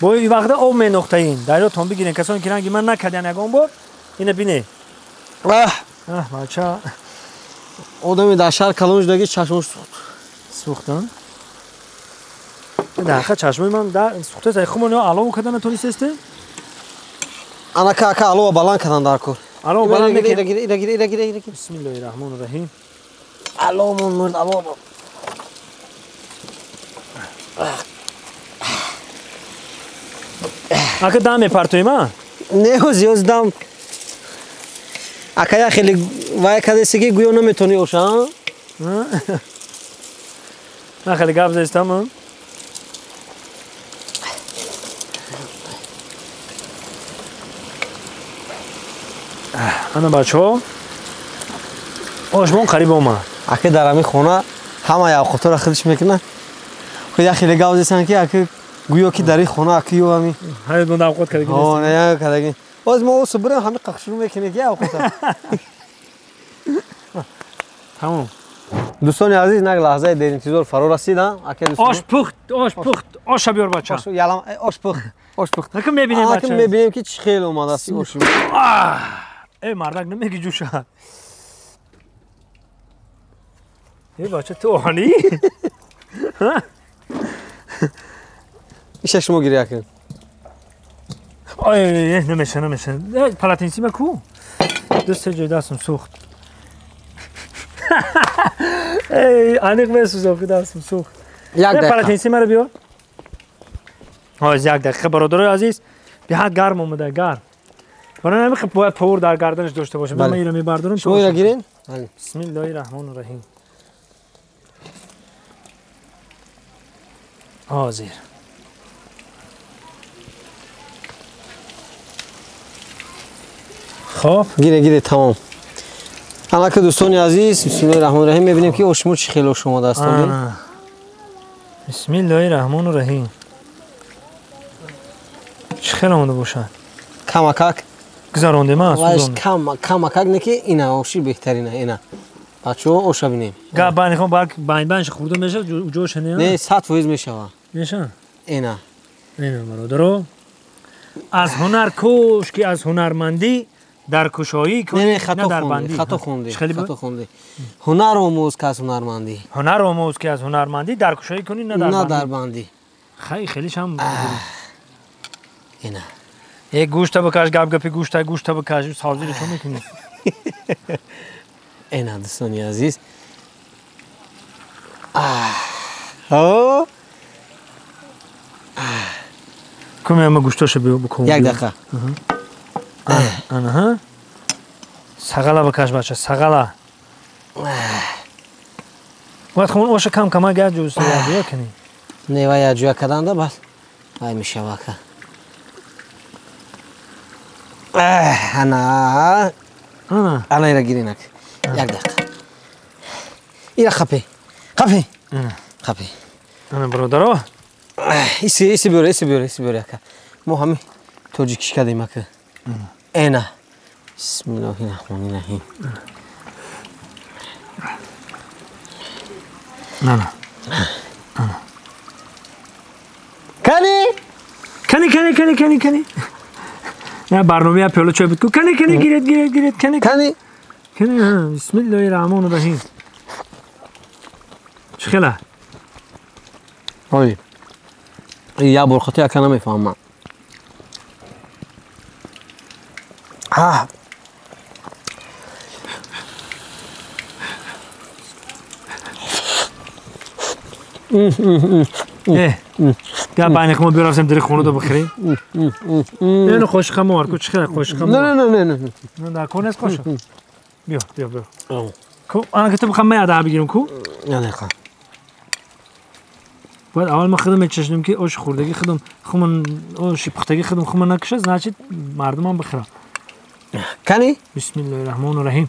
Бо ин вақта об менохтаин. Дарётон бигирен касоне ки ранги ман накардян ягон бор, ина бине. Аҳ, бача. Одами дар шаҳр калон шудаги чашмош сӯхт. Сӯхтан? Дар ҳақиқат чашмои ман сӯхтааст. Ай хумон ё алов карда натонистесте? Анака ака алова баланд кардан дар кор. Алова баланд мекунем. Ира гир, ира гир, ира гир. Бисмиллоҳир раҳмонир раҳим. Аловмон мурд, аловмон. Ака дам мепартоем, а? Не, ҳози дам. Ака я хеле вай кадеси ки гӯё наметонӣ оша, а? Ман хеле гап застам. Ана бачаҳо, ошмон қариб омад. Ака дар ҳамин хона ҳамаи авқотҳоро худаш мекунад. Худ як хеле гап застам ки ака гӯё ки дар ин хона ака ё ҳамин ҳамин бунда авқот кардаги нест. Ҳо, не, кардаги. Боз мо осу бирем ҳамин қақ шурӯъ мекунем ки авқота. Тамом. Дӯстони азиз, нак лаҳзаи деринтизор фаро расид, а? Ака дӯстон. Ош пухт, ош пухт, оша биёр бача. Ош, ялам, ош пухт, ош пухт. Ака мебинем бача. Ака мебинем ки чӣ хел омадааст ош. Эй мардак намеги ҷӯша. Эй бача ту оҳанӣ? Иша шумо гиря кун. Ой, намеша, намеша. Палатинсима ку? Ду се ҷой дастам сӯхт. Эй, аниқ месӯзам ки дастам сӯхт. Як дақиқа. Палатинсимаро биёр. Ҳоз як дақиқа бародарои азиз, беҳад гарм омада, гарм. Барои ҳамин хел бояд повар дар гарданаш дошта бошам. Ман инро мебардорам. Шумо инро гирен? Бисмиллоҳир раҳмонир раҳим. Ҳозир. Хоб, гире, гире, тамом. Анака дӯстони азиз, бисмиллоҳир раҳмонир раҳим, мебинем ки ошмо чӣ хеле ош омадааст. Бисмиллоҳир раҳмонир раҳим. Чӣ хел омода бошад? Камакак гузарондем, а? Камакак не ки ина оши беҳтарина, ина. Бачаҳо оша бинем. Гап банихом балки байн-байнш хурда мешавад, ҷоша не? Не, 100% мешавад. Мешавад? Ина. Ина бародаро. Аз ҳунар кӯш ки аз ҳунармандӣ дар кушоӣ кунӣ, на дар бандӣ. Хато хондӣ, хато хондӣ. Ҳунар омӯз ки аз ҳунармандӣ. Ҳунар омӯз ки аз ҳунармандӣ дар кушоӣ кунӣ, на дар бандӣ. На дар бандӣ. Хай хелиш ҳам ина. Э гӯшта бикаш, гап гапи гӯшта, гӯшта бикаш, савзиро чӣ мекунӣ? Ина дӯстони азиз. О Куме ама гӯшташа бикун. Як дақиқа. Анаҳа. Сағала бикаш бача, сағала. Бояд хун оша кам кама гар ҷӯса якҷоя кунӣ. Не, вай якҷоя карданда баъд вай мешава ака. Ана. Ана ира гиринак. Як дақиқа. Ира қапи. Қапи. Қапи. Ана бародаро. Иси, иси биёр, иси биёр, иси биёр ака. Мо ҳами тоҷикиш кардем ака. Эна. Бисмиллоҳи раҳмони раҳим. Ана. Ана. Кани? Кани, кани, кани, кани, кани. Я барномаи пиёла чой буд ку. Кани, кани, гиред, гиред, гиред, кани. Кани? Кани, бисмиллоҳи раҳмони раҳим. Чӣ хела? Ой. Як бор хати ака намефаҳмам. Гап байни мо бирафтем дири хона бихӯрем. Не, қошиқа мо ку чӣ хела қошиқа мо? Не, не, не, не. Дар кор нест қошиқ. Биё, биё, биё. Ку, ана ки ту бихам ман яда бигирам ку? Як дақиқа. Бояд аввал ман худам мечашидам ки оши хӯрдагӣ худам, хуман оши пухтагӣ худам хуман накашад, значит мардумам бихӯрад. Кани? Бисмиллоҳи раҳмони раҳим.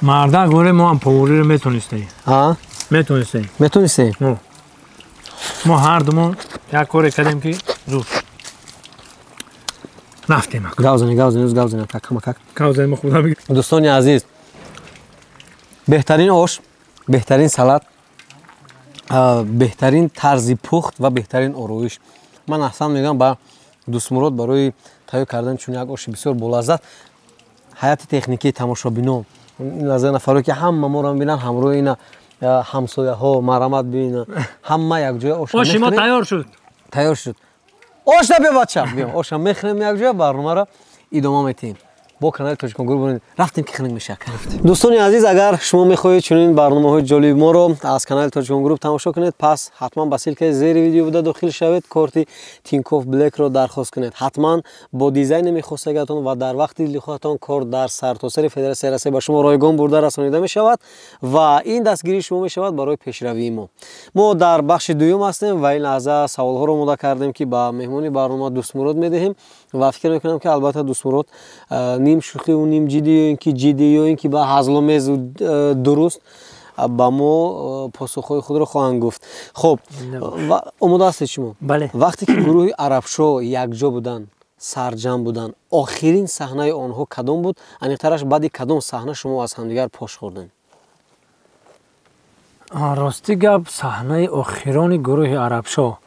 Мардак горе мо ҳам повариро метонистем. А? Метонистем. Метонистем? Мо ҳар думон як коре кардем ки зуд. Рафтем. Гавзани, гавзани, гавзани, как. Гавзани мо худам бигир. Дӯстони азиз, беҳтарин ош, беҳтарин салат, беҳтарин тарзи пухт ва беҳтарин ороиш. Ман аҳсан мегӯям ба Дӯстмурод барои тайёр кардани чунин як оши бисёр болаззат. Ҳайати техникии тамошобинон, ин лаҳза нафаро ки ҳама моро мебинанд, ҳамроҳи ина ҳамсояҳо марамат бибинанд, ҳама якҷоя ош оши мо тайёр шуд. Тайёр шуд. Ош набиё бача, биё оша мехӯрем якҷоя, барномаро идома метиҳем. Бо канали Тоҷикон Груп рафтем ки хунук мешавад. Дӯстони азиз, агар шумо мехоҳед чунин барномаҳои ҷолиби моро аз канали Тоҷикон Груп тамошо кунед, пас ҳатман ба ссилкаи зери видео буда дохил шавед, корти Тинькофф Блэкро дархост кунед. Ҳатман бо дизайни мехостагиатон ва дар вақти дилхоҳатон кор дар сартосари Федератсияи Россия ба шумо ройгон бурда расонида мешавад ва ин дастгирии шумо мешавад барои пешравии мо. Мо дар бахши дуюм ҳастем ва ин лаҳза саволҳоро омода кардем ки ба меҳмони барнома Дӯстмурод медиҳем ва фикр мекунам ки албатта Дӯстмурод ним шӯхиву ним ҷиддӣ ё ин ки ҷиддӣ ё ин ки ба ҳазломезу дуруст ба мо посухҳои худро хоҳанд гуфт. Хуб, омода ҳастед шумо? Бале. Вақте ки гурӯҳи Арабшо якҷо буданд, сарҷамъ буданд, охирин саҳнаи онҳо кадом буд? Аниқтараш баъди кадом саҳна шумо аз ҳамдигар пош хӯрдед? Рости гап, саҳнаи охирони гурӯҳи Арабшо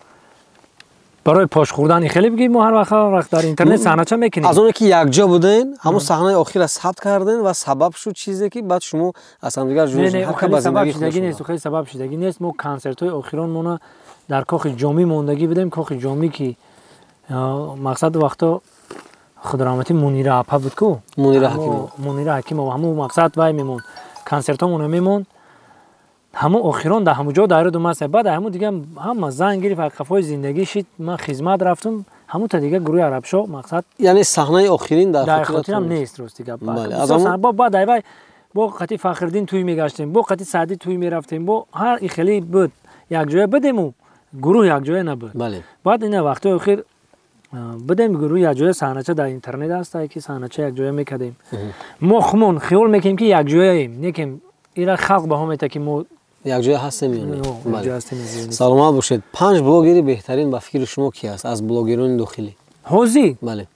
барои пош хӯрдан хеле бигӣ мо ҳар вақт дар интернет саҳнача мекунем. Аз оне ки якҷо буден, ҳамон саҳнаи охирро сабт карден ва сабаб шуд чизе ки баъд шумо аз ҳамдигар ҷудо шудед. Не, хеле сабаб шудагӣ нест, хеле сабаб шудагӣ нест. Мо консертҳои охиронмона дар кохи ҷомӣ мондагӣ будем. Кохи ҷомӣ ки мақсад вақто худраҳматӣ Мунира апа буд ку? Мунира Ҳакимова. Мунира Ҳакимова ҳамон мақсад вай мемонд. Консертҳомона мемонд. Ҳамон охирон дар ҳамон ҷо дар ёдум аст. Баъд ҳамон дига ҳама занг гирифт, қафои зиндагӣ шид, ман хизмат рафтум, ҳамон та дига гурӯҳи Арабшо мақсад. Яъне саҳнаи охирин дар хотирам нест, рости гап. Баъд айвай бо қати Фахриддин тӯй мегаштем, бо қати Саъдӣ тӯй мерафтем, бо ҳар хеле буд. Якҷоя будему гурӯҳ якҷоя набуд. Баъд ина вақтҳои охир Будем гурӯҳ якҷоя, саҳнача дар интернет аст, ки саҳнача якҷоя мекардем. Мо хумон хиёл мекунем, ки якҷояем, некем ира халқ баҳо мета, ки мо якҷоя ҳастем ё не. Саломат бошед. Панҷ блогери беҳтарин ба фикри шумо ки аст аз блогерони дохилӣ? Ҳозир? Бале.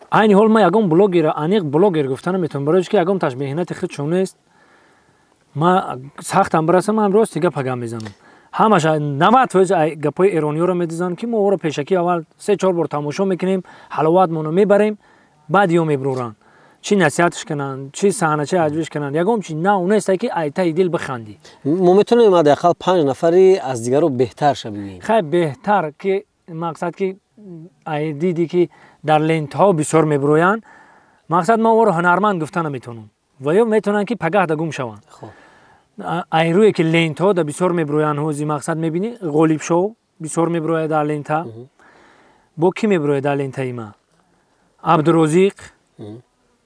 Айни ҳол ман ягон блогера аниқ блогер гуфта наметавонам, барои ки ягонташ меҳнати худшон нест. Ман сахтам бирасам, ман рости гап гап мезанам. Ҳамаш 90% гапҳои эрониёро медизанам, ки мо ора пешакӣ аввал се-чор бор тамошо мекунем, ҳаловатмонро мебарем, баъд ё меброранд. Чӣ насиҳатш кунанд, чӣ саҳначаи ҳаҷвиш кунанд, ягон чи нав несте, ки айтаи дил бихандӣ. Мо метавонем ҳадди ақал панҷ нафари аз дигаро беҳтарша бигӯем? Хай, беҳтар ки мақсад ки ай диди ки дар лентаҳо бисёр мебироянд, мақсад ман оро ҳунарманд гуфта наметавонам ва ё метавонанд, ки пагаҳда гум шаванд. Ай рӯе ки лентаҳо да бисёр мебироянд, ҳози мақсад мебинӣ, Ғолибшоу бисёр мебирояд дар лента. Бо кӣ мебирояд дар лентаи ма? Абдурозиқ,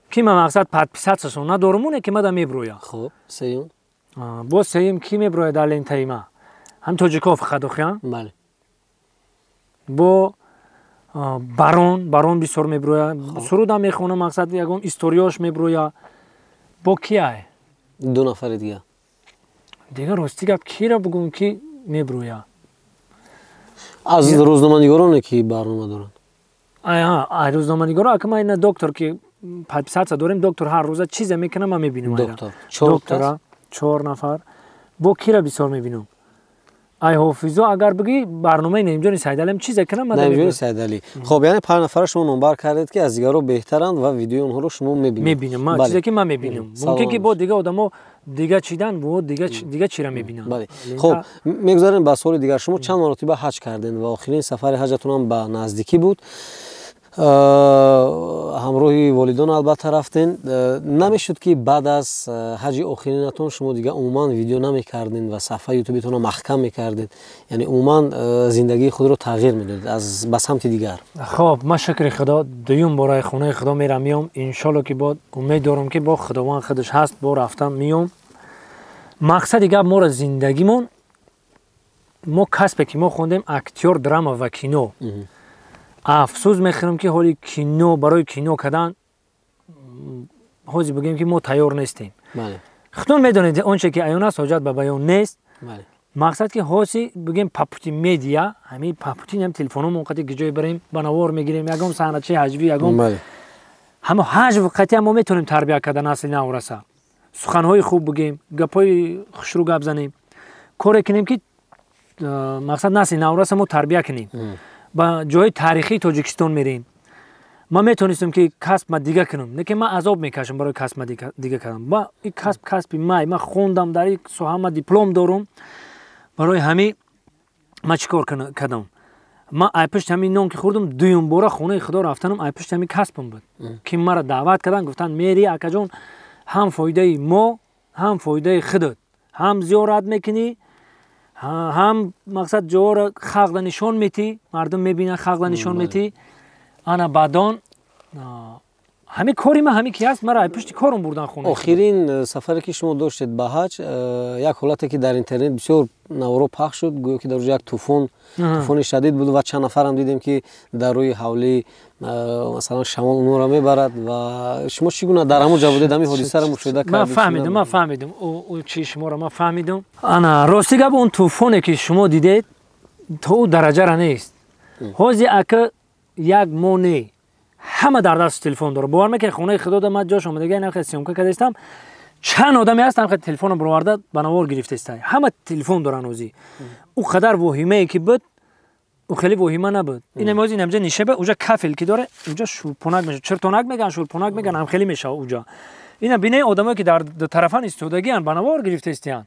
ки ман мақсад подписаться шон надорам, оне ки мада мебирояд. Хуб, сеюм? Боз сеюм кӣ мебирояд дар лентаи ма? Ҳам тоҷикҳо фақат охиан. Бале. Бо Барон, Барон бисёр мебирояд, сурудам мехона, мақсад ягон историёш мебирояд. Бо кияй? Ду нафари дигар. Дигар рости гап, киро бугум, ки мебирояд? Аз рӯзноманигороне ки барнома доранд. Ай рӯзноманигоро, ака, ман ина доктор ки подписаться дорем, доктор ҳар рӯза чизе мекунам, ман мебинам. Доктора. Чор нафар. Бо кира бисёр мебинам? Ай ҳофизо агар бигӣ, барномаи Наимҷони Сайдалиам чизе кунам. Наимҷони Сайдалӣ. Хоб, яъне панҷ нафара шумо номбар кардед, ки аз дигаро беҳтаранд ва видеои онҳоро шумо мебинед. Мебинам ман, чизе ки ман мебинам. Мумкин ки бо дига одамо дига чидан, бо дига чира мебинанд. Бале, хоб, мегузарем ба суоли дигар. Шумо чанд маротиба ҳаҷ кардем ва охирин сафари ҳаҷатонам ба наздикӣ буд, ҳамроҳи волидон албатта рафтен. Намешуд, ки баъд аз ҳаҷи охиринатон шумо дига умуман видео намекарден ва саҳфаи ютубитонро маҳкам мекардед, яъне умуман зиндагии худро тағйир медодед аз ба самти дигар? Хоб, ман, шукри Худо, дуюм бораи хонаи Худо мерам, миём, иншолло, ки бо умед дорам, ки бо Худованд худаш ҳаст, бо рафтам, миём. Мақсади гап, моро зиндагимон, мо касбе ки мо хондем, актёр драма ва кино. Афсӯс мехӯрам, ки ҳоли кино, барои кино кардан ҳозир бигӯем, ки мо тайёр нестем. Худтон медонед, он че ки аён аст, ҳоҷат ба баён нест. Мақсад ки ҳоси бигӯем, по пути медиа, ҳамин по пути ҳам телефономон қати ҷое барем, ба навор мегирем, ягон саҳначаи ҳаҷвӣ, ягон ҳамо ҳаҷв қатъиан мо метавонем тарбия карда насли навраса, суханҳои хуб бигӯем, гапҳои хушрӯ гап занем, коре кунем, ки мақсад насли навраса мо тарбия кунем. Ба ҷои таърихии Тоҷикистон мерем. Ман метавонистам, ки касбма дига кунам, лекин ман азоб мекашам барои касбма дига кардам. Ба ин касб касби май, ман хондам дар ин соҳа, ман диплом дорум. Барои ҳамин ман чӣ кор кардам? Ман ай пушти ҳамин нон ки хӯрдам, дуюм бора хонаи Худо рафтанам ай пушти ҳамин касбам буд, ки маро даъват карданд, гуфтанд: «Мери, акаҷон, ҳам фоидаи мо, ҳам фоидаи худат, ҳам зиёрат мекунӣ, ҳам мақсад ҷоро халқда нишон метӣ, мардум мебинад, халқда нишон метӣ». Ана баъдон ҳамин кори ман ҳамин ки ҳаст, мара ай пушти корум бурдан хона. Охирин сафаре ки шумо доштед ба ҳаҷ, як ҳолате ки дар интернет бисёр наворо пахш шуд, гӯё ки дар ҷо як тӯфон, тӯфони шадид буд ва чанд нафарам дидем, ки дар рӯи ҳавлӣ масалан шамол онҳоро мебарад. Ва шумо чӣ гуна дар ҳамон ҷо будед, ҳамин ҳодисаро мушоҳида кардед? Ман фаҳмидам, ман фаҳмидам чи шуморо, ман фаҳмидам. Ана, рости гап, он тӯфоне ки шумо дидед, то ӯ дараҷара нест. Ҳозир, ака, як моҳ не, ҳама дар даст телефон дорад. Бовар мекунед, хонаи Худо да ман ҷош омадага, ин съёмка кардаистам, чанд одаме ҳастам, ки телефонро бароварда, ба навор гирифтаиста. Ҳама телефон доранд. Ҳозир ӯ қадар воҳимае ки буд, ӯ хеле воҳима набуд. Инам ҳозир инамҷа нишеба, уҷа кафел ки доре, уҷа шӯрпонак мешавад, чиртонак меган, шӯрпонак меган, ҳам хеле мешавад уҷа. Ина бинаи одамое ки дар тарафан истодагианд, ба навор гирифтаистиянд.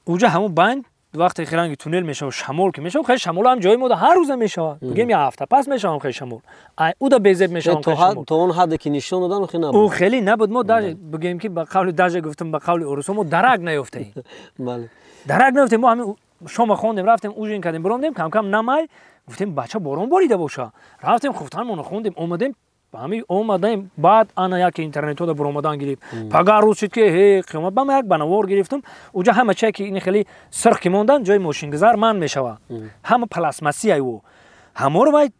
Уҷа ҳамун банд вақте хиранги туннел мешавад, шамол ки мешавад, хеле шамол ҳам ҷои мода ҳар рӯза мешавад, бигем як ҳафта пас мешавам, хеле шамол уда безеб мешавам. То он ҳадде ки нишон додан, хеле набуд. Ӯ хеле набуд. Мо даже бигем, ки ба қавли, даже гуфтам, ба қавли урусо, мо дарак наёфтаем, дарак наёфтем. Мо ҳамин шома хондем, рафтем, ужин кардем, биромдем, камкам намай, гуфтем, бача, борон борида боша. Рафтем, хуфтанмонро хондем, омадем. Ҳамин омадаем, баъд ана яке интернетҳода буромадан гирифт. Пага рӯз шуд, ки ҳе қиёмат. Ба ман як банавор гирифтам, уҷа ҳама чие ки ин хеле сирх ки мондан, ҷои мошингузар ман мешавад, ҳама пластмассия ӯ ҳаморо вай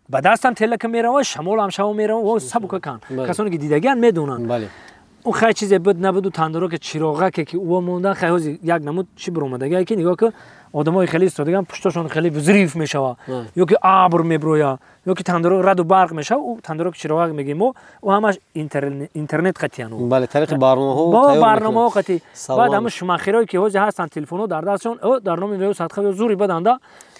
Ба дастам телака мерава, шамол ҳам шаво мерава, во сабука кан. Касоне ки дидагиан медонанд. Ӯ хай чизе буд набуду тандуро ки чироғаке ки ӯ мондан хай ҳози як намуд чӣ биромадагие ки нигоҳ ки одамои хеле истодаган пуштошон хеле зириф мешава, ё ки абр меброя, ё ки тандуро раду барқ мешава. Ӯ тандуро ки чироғак мегӯем мо, ӯ ҳамаш интернет қатиян. Бале, тариқи барномаҳо. Бо барномаҳо қатӣ. Баъд ҳамун шумахирое ки ҳози ҳастанд, телефонҳо дар дастшон, ӯ дар номи вею садқа ё зури баданда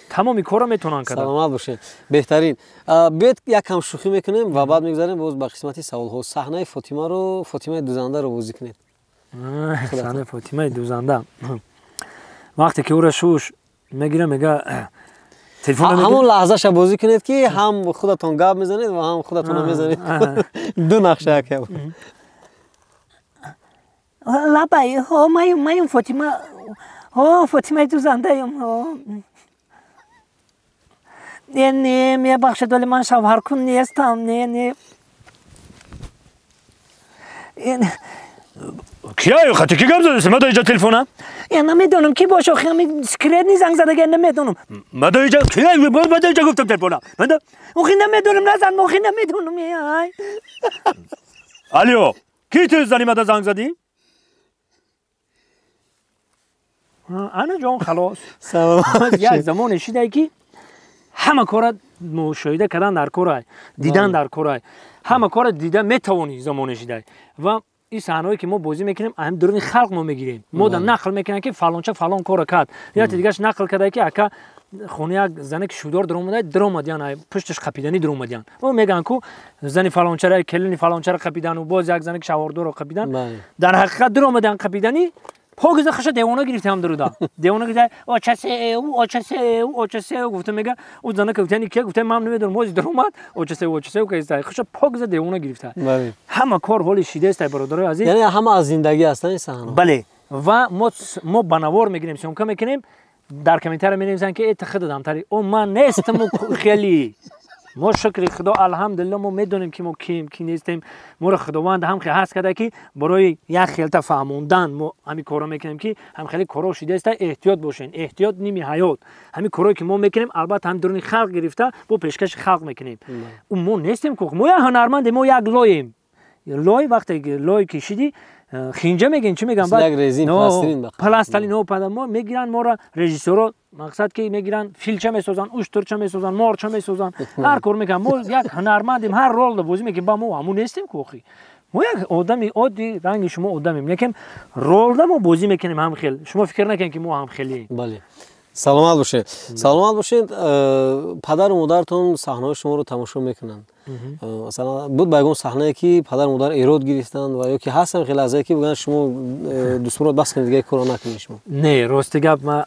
тамоми корро метавонанд карда. Саломат бошед, беҳтарин. Биёед якам шӯхӣ мекунем ва баъд мегузарем боз ба қисмати саволҳо. Саҳнаи Фотимаро, Фотимаи дузандаро бозӣ кунед. Саҳнаи Фотимаи дузанда. Вақте ки ӯро шуш мегира, мега телефон, ҳамон лаҳзаша бозӣ кунед ки ҳам худатон гап мезанед ва ҳам худатонро мезанед. Ду нақша якам. Лабай, ҳо маем, маем Фотима, ҳо Фотимаи дузандаем, ҳо. Не, не, мебахшед, вале ман шавҳаркун нестам, не, не. Кия хати ки гап задаси? Мада иҷа телефона? Я намедонам ки боша, охи ҳами секретный занг задага, намедонам. Мада иҷа кия, мада иҷа гуфтам телефона. Мада? Охи намедонам, назан, охи намедонам, ай. Алло, ки ту зани мада занг задӣ? Ана ҷон, халос. Як замоне шидай ки ҳама кора мушоҳида кардан дар корай, дидан дар корай, ҳама кора дида метавонӣ замоне шидай. Ва ин саҳнаҳое ки мо бозӣ мекунем, ҳам дуруни халқ мо мегирем. Мо да нақл мекунем ки фалонча фалон кора кард. Яке дигараш нақл карда ки ака хонаи як зане ки шудор даромада, даромадян, пушташ қапиданӣ даромадян. Ӯ мегӯянд ку зани фалончара, келини фалончара қапидану боз як зане ки шавҳардорро қапидан. Дар ҳақиқат даромадян қапиданӣ, покиза хаша девона гирифтам дуруда. Девона гирифта, очасе, очасе, очасе гуфта мега, ӯ зана ки гуфтани ки гуфта ман намедонам, ҳози даромад, очасе, очасе кайста. Хаша покиза девона гирифта. Ҳама кор ҳоли шидест, бародарои азиз. Яъне ҳама аз зиндагӣ ҳастанд ин саҳна. Бале, ва мо ба навор мегирем, съёмка мекунем, дар комментария менависанд ки э ту худ адамтари. О ман нестам хеле. Мо шукри Худо, алҳамдулилло, мо медонем ки мо кием, ки нестем. Моро Худованд ҳам хел ҳаст карда ки барои як хелта фаҳмондан мо ҳамин корро мекунем ки ҳам хеле корҳо шидааста, эҳтиёт бошен. Эҳтиёт ними ҳаёт. Ҳамин корҳое ки мо мекунем, албатта ҳам дуруни халқ гирифта бо пешкаши халқ мекунем. Ӯ мо нестем ку, мо як ҳунармандем, мо як лоем. Лой вақте лой кишидӣ, хинҷа мегӯен, чӣ мегӯянд? Як резин, пластилин бақар. Пластилин, ҳо, мо мегиранд моро режиссёро, мақсад ки мегиранд филча месозанд, уштурча месозанд, морча месозанд, ҳар кор мекунанд. Мо як ҳунармандем, ҳар ролро бозӣ мекунем, ба мо ҳамун нестем ку охи. Мо як одами оддӣ, ранги шумо одамем, лекин ролда мо бозӣ мекунем ҳам хел. Шумо фикр накунед ки мо ҳам хелием. Бале. Саломат бошед. Саломат бошед. Падару модаратон саҳнаҳои шуморо тамошо мекунанд. Масалан, буд ба ягон саҳнае ки падару модар эрод гирифтанд ва ё ки ҳастанд хеле лаҳзае ки бигӯянд шумо Дӯстмурод бас кунед, дигар корро накунед шумо? Не, рости гап ма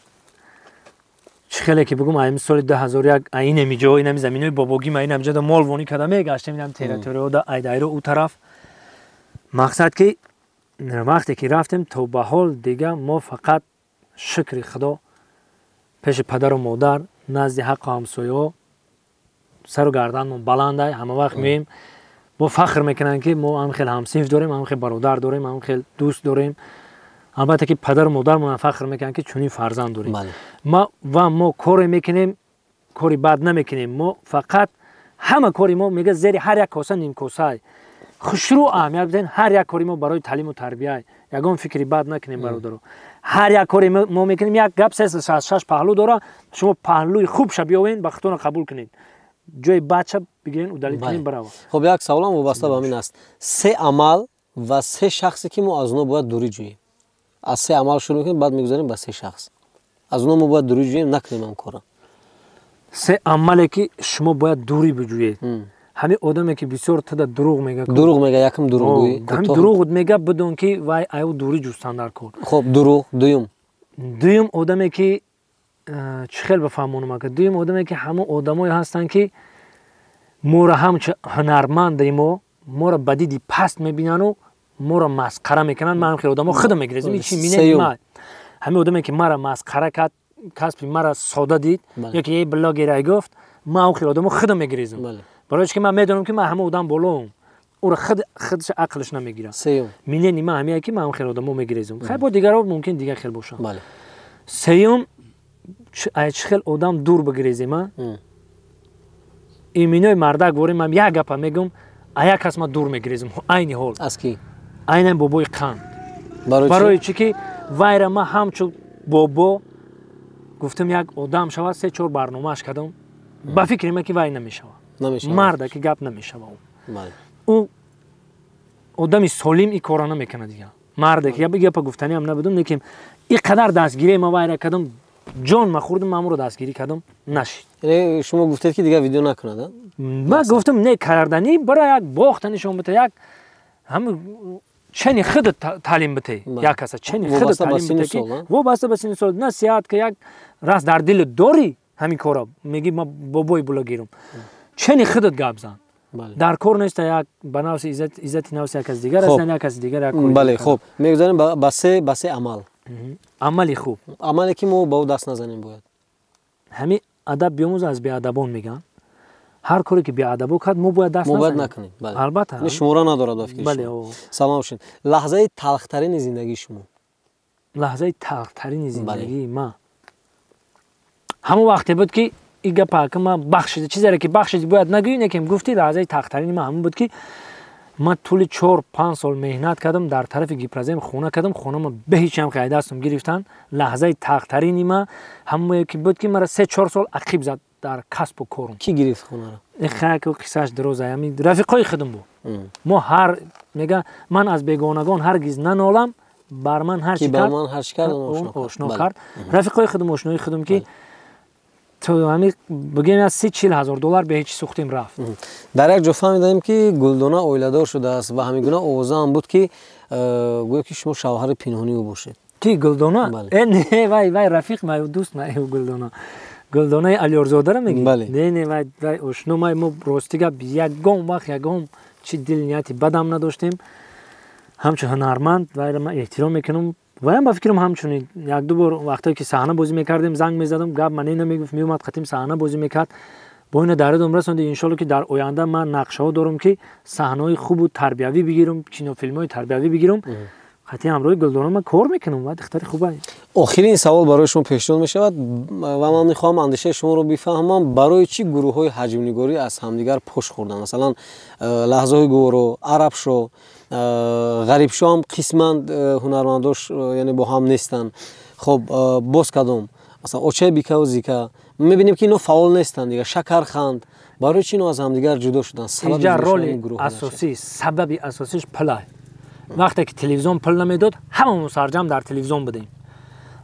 чӣ хеле ки бигӯм, ами соли 2001 айнами ҷо, инами заминои бобогӣ ма инам ҷода молвонӣ карда мегаштем, инам территорияода айдайро ӯ тараф. Мақсад ки вақте ки рафтем то ба ҳол дига мо фақат шукри Худо пеши падару модар, назди ҳаққу ҳамсояҳо сару гарданмон баландай, ҳама вақт меем. Мо фахр мекунанд ки мо ҳам хел ҳамсинф дорем, ҳам хел бародар дорем, ҳам хел дӯст дорем. Албатта ки падару модармон фахр мекунанд ки чунин фарзанд дорем. Ва мо коре мекунем, кори бад намекунем. Мо фақат ҳама кори мо мега зери ҳар як коса нимкосай. Хушрӯ аҳамият биден, ҳар як кори мо барои таълиму тарбия. Ягон фикри бад накунем, бародаро. Ҳар як кори мо мекунем, як гап 366 паҳлӯ дора, шумо паҳлӯи хубша биёвен, ба худтона қабул кунед. Ҷои бадша бигирен, удалит кунед, барава. Хуб, як саволам вобаста ба ҳамин аст. Се амал ва се шахсе ки мо аз онҳо бояд дурӣ ҷӯем. Аз се амал шурӯъ мекунем, баъд мегузарем ба се шахс. Аз онҳо мо бояд дурӣ ҷӯем, накунем ҳам корро. Се амале ки шумо бояд дурӣ биҷӯед. Ҳамин одаме ки бисёр туда дурӯғ мега. Дурӯғ мега, якм дурӯғгӯӣ. Ҳамин дурӯғ мега, бидон ки вай аю дурӣ ҷустан дар кор. Хуб, дурӯғ, дуюм. Дуюм одаме ки чӣ хел бифаҳмонам ака? Дуюм одаме ки ҳамон одамое ҳастанд ки моро ҳамчун ҳунарманди мо, моро ба диди паст мебинану моро масхара мекунанд. Ман ҳам хел одамо худам мегирезам. Ин чи мине ма? Ҳамин одаме ки маро масхара кард, касби маро сода дид, ё ки эй блогерай гуфт, ман он хел одамо худам мегирезам. Барои чӣ ки ман медонам ки ман ҳама одам болоам. Ӯро худаш ақлаш намегирад. Минени ман ҳамие ки ман ҳам хел одамо мегирезам. Хай бо дигарро мумкин дигар хел бошанд. Сеюм, чӣ хел одам дур бигирезем, а? Иминои мардак ворим, ман як гапа мегум, а як кас ма дур мегирезм айни ҳол. Аз ки? Айнан бобои қанд. Барои чӣ ки вайра ма ҳамчун бобо гуфтам, як одам шавад, 3-4 барномааш кардам. Ба фикри ман ки вай намешавад. Марда ки гап намешава. Ӯ одами солим и кора намекунад дига. Марде ки гапа гуфтаниам набудум, лекин и қадар дастгирии ма вайра кардам, ҷон ма хӯрдум, мамуро дастгирӣ кардам, нашид. Яъне шумо гуфтед ки дигар видео накунад, Ман гуфтам не карданӣ, бара як бохта нишон бите, як ҳам чени худ таълим бите, як каса чени худ таълим бите ки вобаста ба синни сол насиҳат ки як раст дар дили дорӣ ҳамин кора меги, ма бобои блогерам, чени худат гап зан. Дар кор нест як ба нафси иззати нафси як кас дигар аст, як каси дигар як. Бале, хуб, мегузарем ба се амал. Амали хуб. Амале ки мо ба ӯ даст назанем бояд. Ҳамин адаб биомӯз аз беадабон мегӯянд. Ҳар коре ки беадабо кард, мо бояд даст мо бояд накунем. Албатта. Шумора надорад ба фикри шумо. Салом бошед. Лаҳзаи талхтарини зиндагии шумо? Лаҳзаи талхтарини зиндагии ма ҳамон вақте буд ки и гапа ки ма бахшида, чизере ки бахшиди бояд нагӯӣ, некем гуфтӣ. Лаҳзаи талхтарини ма ҳамон буд ки ман тӯли 4-5 сол меҳнат кардам, дар тарафи Гипрозем хона кардам, хонама бе ҳечам ки дастам гирифтан. Лаҳзаи талхтарини ма ҳамое ки буд ки мара 3-4 сол ақиб зад дар касбу корум. Кӣ гирифт хонаро? Хаку қиссааш дароза, ами рафиқои худам буд. Мо ҳар мега, ман аз бегонагон ҳаргиз нанолам, бар ман ҳар чӣ кард ошно кард. Рафиқои худам, ошнои худам ки то ҳами бигем аз 30-40 ҳазор доллар бе ҳеҷ сӯхтем, рафт. Дар як ҷо фаҳмидаем, ки Гулдона оиладор шудааст ва ҳамин гуна овоза ҳам буд, ки гӯё ки шумо шавҳари пинҳонии ӯ бошед. Ки, Гулдона? Э, не, вай, вай рафиқ ма, дӯст ма. Гулдона, Гулдонаи Алиёрзодаро мегӣ? Не, не, вай, вай ошно май. Мо, рости гап, ягон вақт ягон чи дил нияти бадам надоштем. Ҳамчун ҳунарманд вайро ман эҳтиром мекунам. Ваям ба фикрам ҳамчунин. Якду бор вақтое ки саҳна бозӣ мекардем, занг мезадам, гап мане намегуфт, меомад, қатим саҳна бозӣ мекард. Бо ина дар ёдам расонди. Иншолло ки дар оянда ман нақшаҳо дорам ки саҳнаҳои хубу тарбиявӣ бигирам, кинофилмҳои тарбиявӣ бигирам. Қатъи ҳамроҳи Гулдона ман кор мекунам ва духтари хуба. Охирин савол барои шумо пешниҳод мешавад ва ман мехоҳам андешаи шуморо бифаҳмам: барои чӣ гурӯҳҳои ҳаҷвнигорӣ аз ҳамдигар пош хӯрданд? Масалан, Лаҳзаҳои гуворо, Арабшо, Ғарибшо ҳам қисман ҳунармандош яъне бо ҳам нестанд. Хоб, боз кадом, масалан, Очаи Бикаву Зика, мебинем ки ино фаъол нестанд дигар, Шакарханд. Барои чӣ ино аз ҳамдигар ҷудо шуданд? Инҷа роли асосӣ, сабаби асосиш пулай. Вақте ки телевизион пул намедод, ҳамамон сарҷам дар телевизион будем.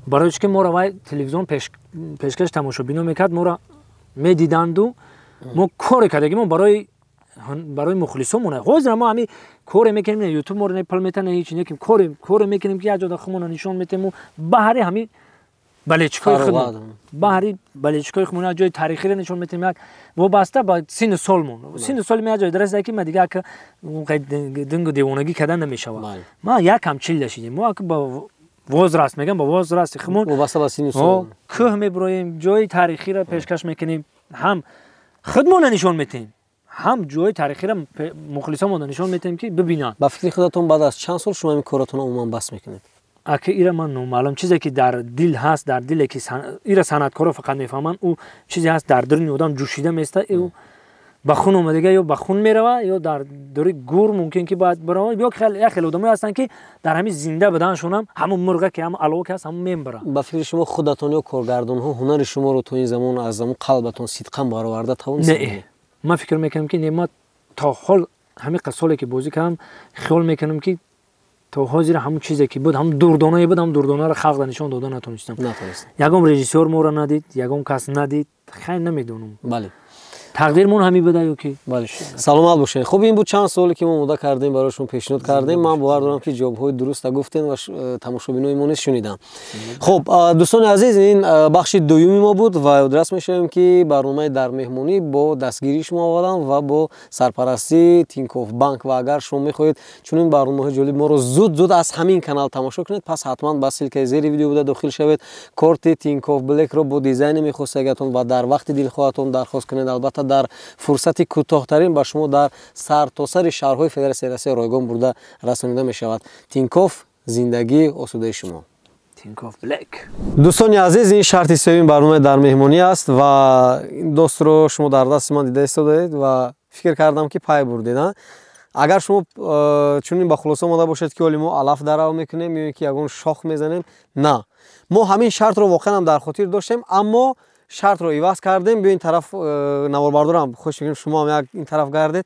Барои чӣ ки моро вай телевизион пешкаш тамошобино мекард, моро медиданду мо коре кардаги мо барои мухлисомон. Ҳозир мо ҳами коре мекунем, Ютуб моро не пул метана, ҳеч неким, коре мекунем ки як ҷода худмонро нишон метему баҳри ҳами болельщик ои худмон, баҳри болельщик ои худмон як ҷои таърихиро нишон метем, як вобаста ба синну солмон. Синну соли ма як ҷой дарасида ки ма дига дингу девонагӣ кардан намешавад. Ма якам чилда шидем, мо ба возраст мегам, ба возраст и худмон вобаста ба синну сол кӯҳ мебуроем, ҷои таърихиро пешкаш мекунем, ҳам худмонро нишон метем, ҳам ҷои таърихиро мухлисомонро нишон метем ки бибинанд. Ба фикри худатон, баъд аз чанд сол шумо ҳамин коратонро умуман бас мекунед? Аки, ира ман номаълум. Чизе ки дар дил ҳаст, дар диле ки ира санъаткоро фақат мефаҳманд, ӯ чизе ҳаст дар даруни одам ҷӯшида места, ӯ ба хун омадага, ё ба хун мерава, ё дар дури гур мумкин ки бояд барава, ё як хеле одамое ҳастанд ки дар ҳамин зинда буданашонам ҳамун мурға ки, ҳамун алова ки ҳаст, ҳамун мебара. Ба фикри шумо, худатон ё коргардонҳо ҳунари шуморо то ин замон аз ҳамун қалбатон сидқан бароварда тавонистанд? Не, ман фикр мекунам ки не. Ман то ҳол ҳамин қад соле ки бозӣ кардам, хиёл мекунам ки то ҳозир ҳамун чизе ки буд, ҳамун дурдонае буд, ҳамун дурдонаро халқ нишон дода натонистам. Ягон режиссёр моро надид, ягон кас надид. Хайр, намедонам. Тақдирмон ҳамин буда ё ки. Бале, саломат бошед. Хуб, ин буд чанд суоле ки мо омода кардем, барои шумо пешниҳод кардем. Ман бовар дорам, ки ҷавобҳои дуруста гуфтем ва тамошобинои мо низ шуниданд. Хуб, дӯстони азиз, ин бахши дуюми мо буд ва ёдрас мешавем, ки барномаи «Дар меҳмонӣ» бо дастгирии шумо аввалан ва бо сарпарастии Тинькофф Банк. Ва агар шумо мехоҳед чунин барномаҳои ҷолиб моро зуд зуд аз ҳамин канал тамошо кунед, пас ҳатман ба ссылка и зери видео буда дохил шавед, корти Тинькофф Блекро бо дизайни мехостагиатон ва дар вақти дилхоҳатон дархост кунед. Албатта, дар фурсати кӯтоҳтарин ба шумо дар сартосари шаҳрҳои Федератсияи Россия ройгон бурда расонида мешавад. Тинькофф, зиндагии осудаи шумо. Тинькофф Блэк. Дӯстони азиз, ин шарти сеюми барномаи дар меҳмонӣ аст ва ин дӯстро шумо дар дасти ман дида истодаед ва фикр кардам, ки пай бурдед. Агар шумо чунин ба хулоса омода бошед, ки оли мо алаф дарав мекунем ё ин ки ягон шох мезанем, на, мо ҳамин шартро воқеан ҳам дар хотир доштем, аммо шартро иваз кардем. Биё ин тараф, наворбардорам, хуш мекунем, шумо ҳам як ин тараф гардед.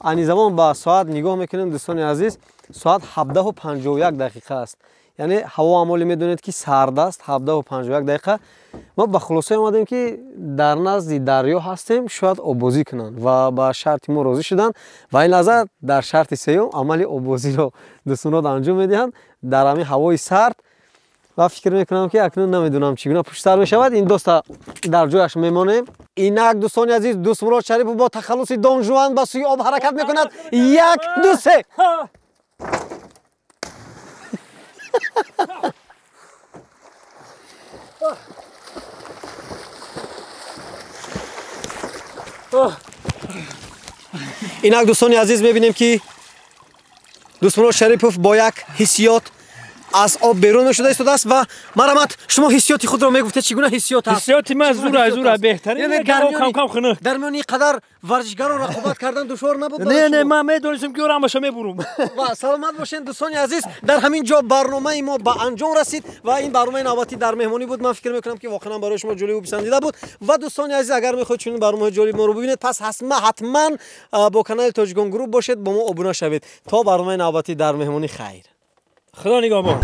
Айни замон ба соат нигоҳ мекунем, дӯстони азиз, соат 17:51 дақиқа аст. Яъне ҳаво амоли медонед, ки сард аст, 17:51 дақиқа. Мо ба хулоса омадем, ки дар назди дарё ҳастем, шояд оббозӣ кунанд ва ба шарти мо розӣ шуданд ва ин лаҳза дар шарти сеюм амали оббозиро дӯстонот анҷом медиҳанд дар ҳамин ҳавои сард. Ва фикр мекунам, ки акнун намедонам, чӣ гуна пуштсар мешавад. Ин дӯста дар ҷояш мемонем. Инак, дӯстони азиз, Дӯстмурод Шарипов бо тахаллуси Дон Жуан ба сӯи об ҳаракат мекунад. Як, ду, се. Инак, дӯстони азиз, мебинем, ки Дӯстмурод Шарипов бо як ҳиссиёт аз об берун шуда истодааст. Ва марҳамат, шумо ҳиссиёти худро мегуфтед, чӣ гуна ҳиссиёт аст? Ҳиссиёти ман зура, зура, беҳтарин. Кам кам хунук. Дар миёни ин қадар варзишгарон рақобат кардан душвор набуд? Не, не, ман медонистам, ки ҳамаша мебурум. Ва саломат бошед, дӯстони азиз. Дар ҳамин ҷо барномаи мо ба анҷом расид ва ин барномаи навбатӣ дар меҳмонӣ буд. Ман фикр мекунам, ки воқеан барои шумо ҷолибу писандида буд. Ва дӯстони азиз, агар мехоҳед чунин барномаҳои ҷолиби моро бибинед, пас ҳатман бо канали Тоҷикон Груп бошед, бо мо обуна шавед. То барномаи навбатӣ дар меҳмонӣ, хайр. Худо нигаҳбон.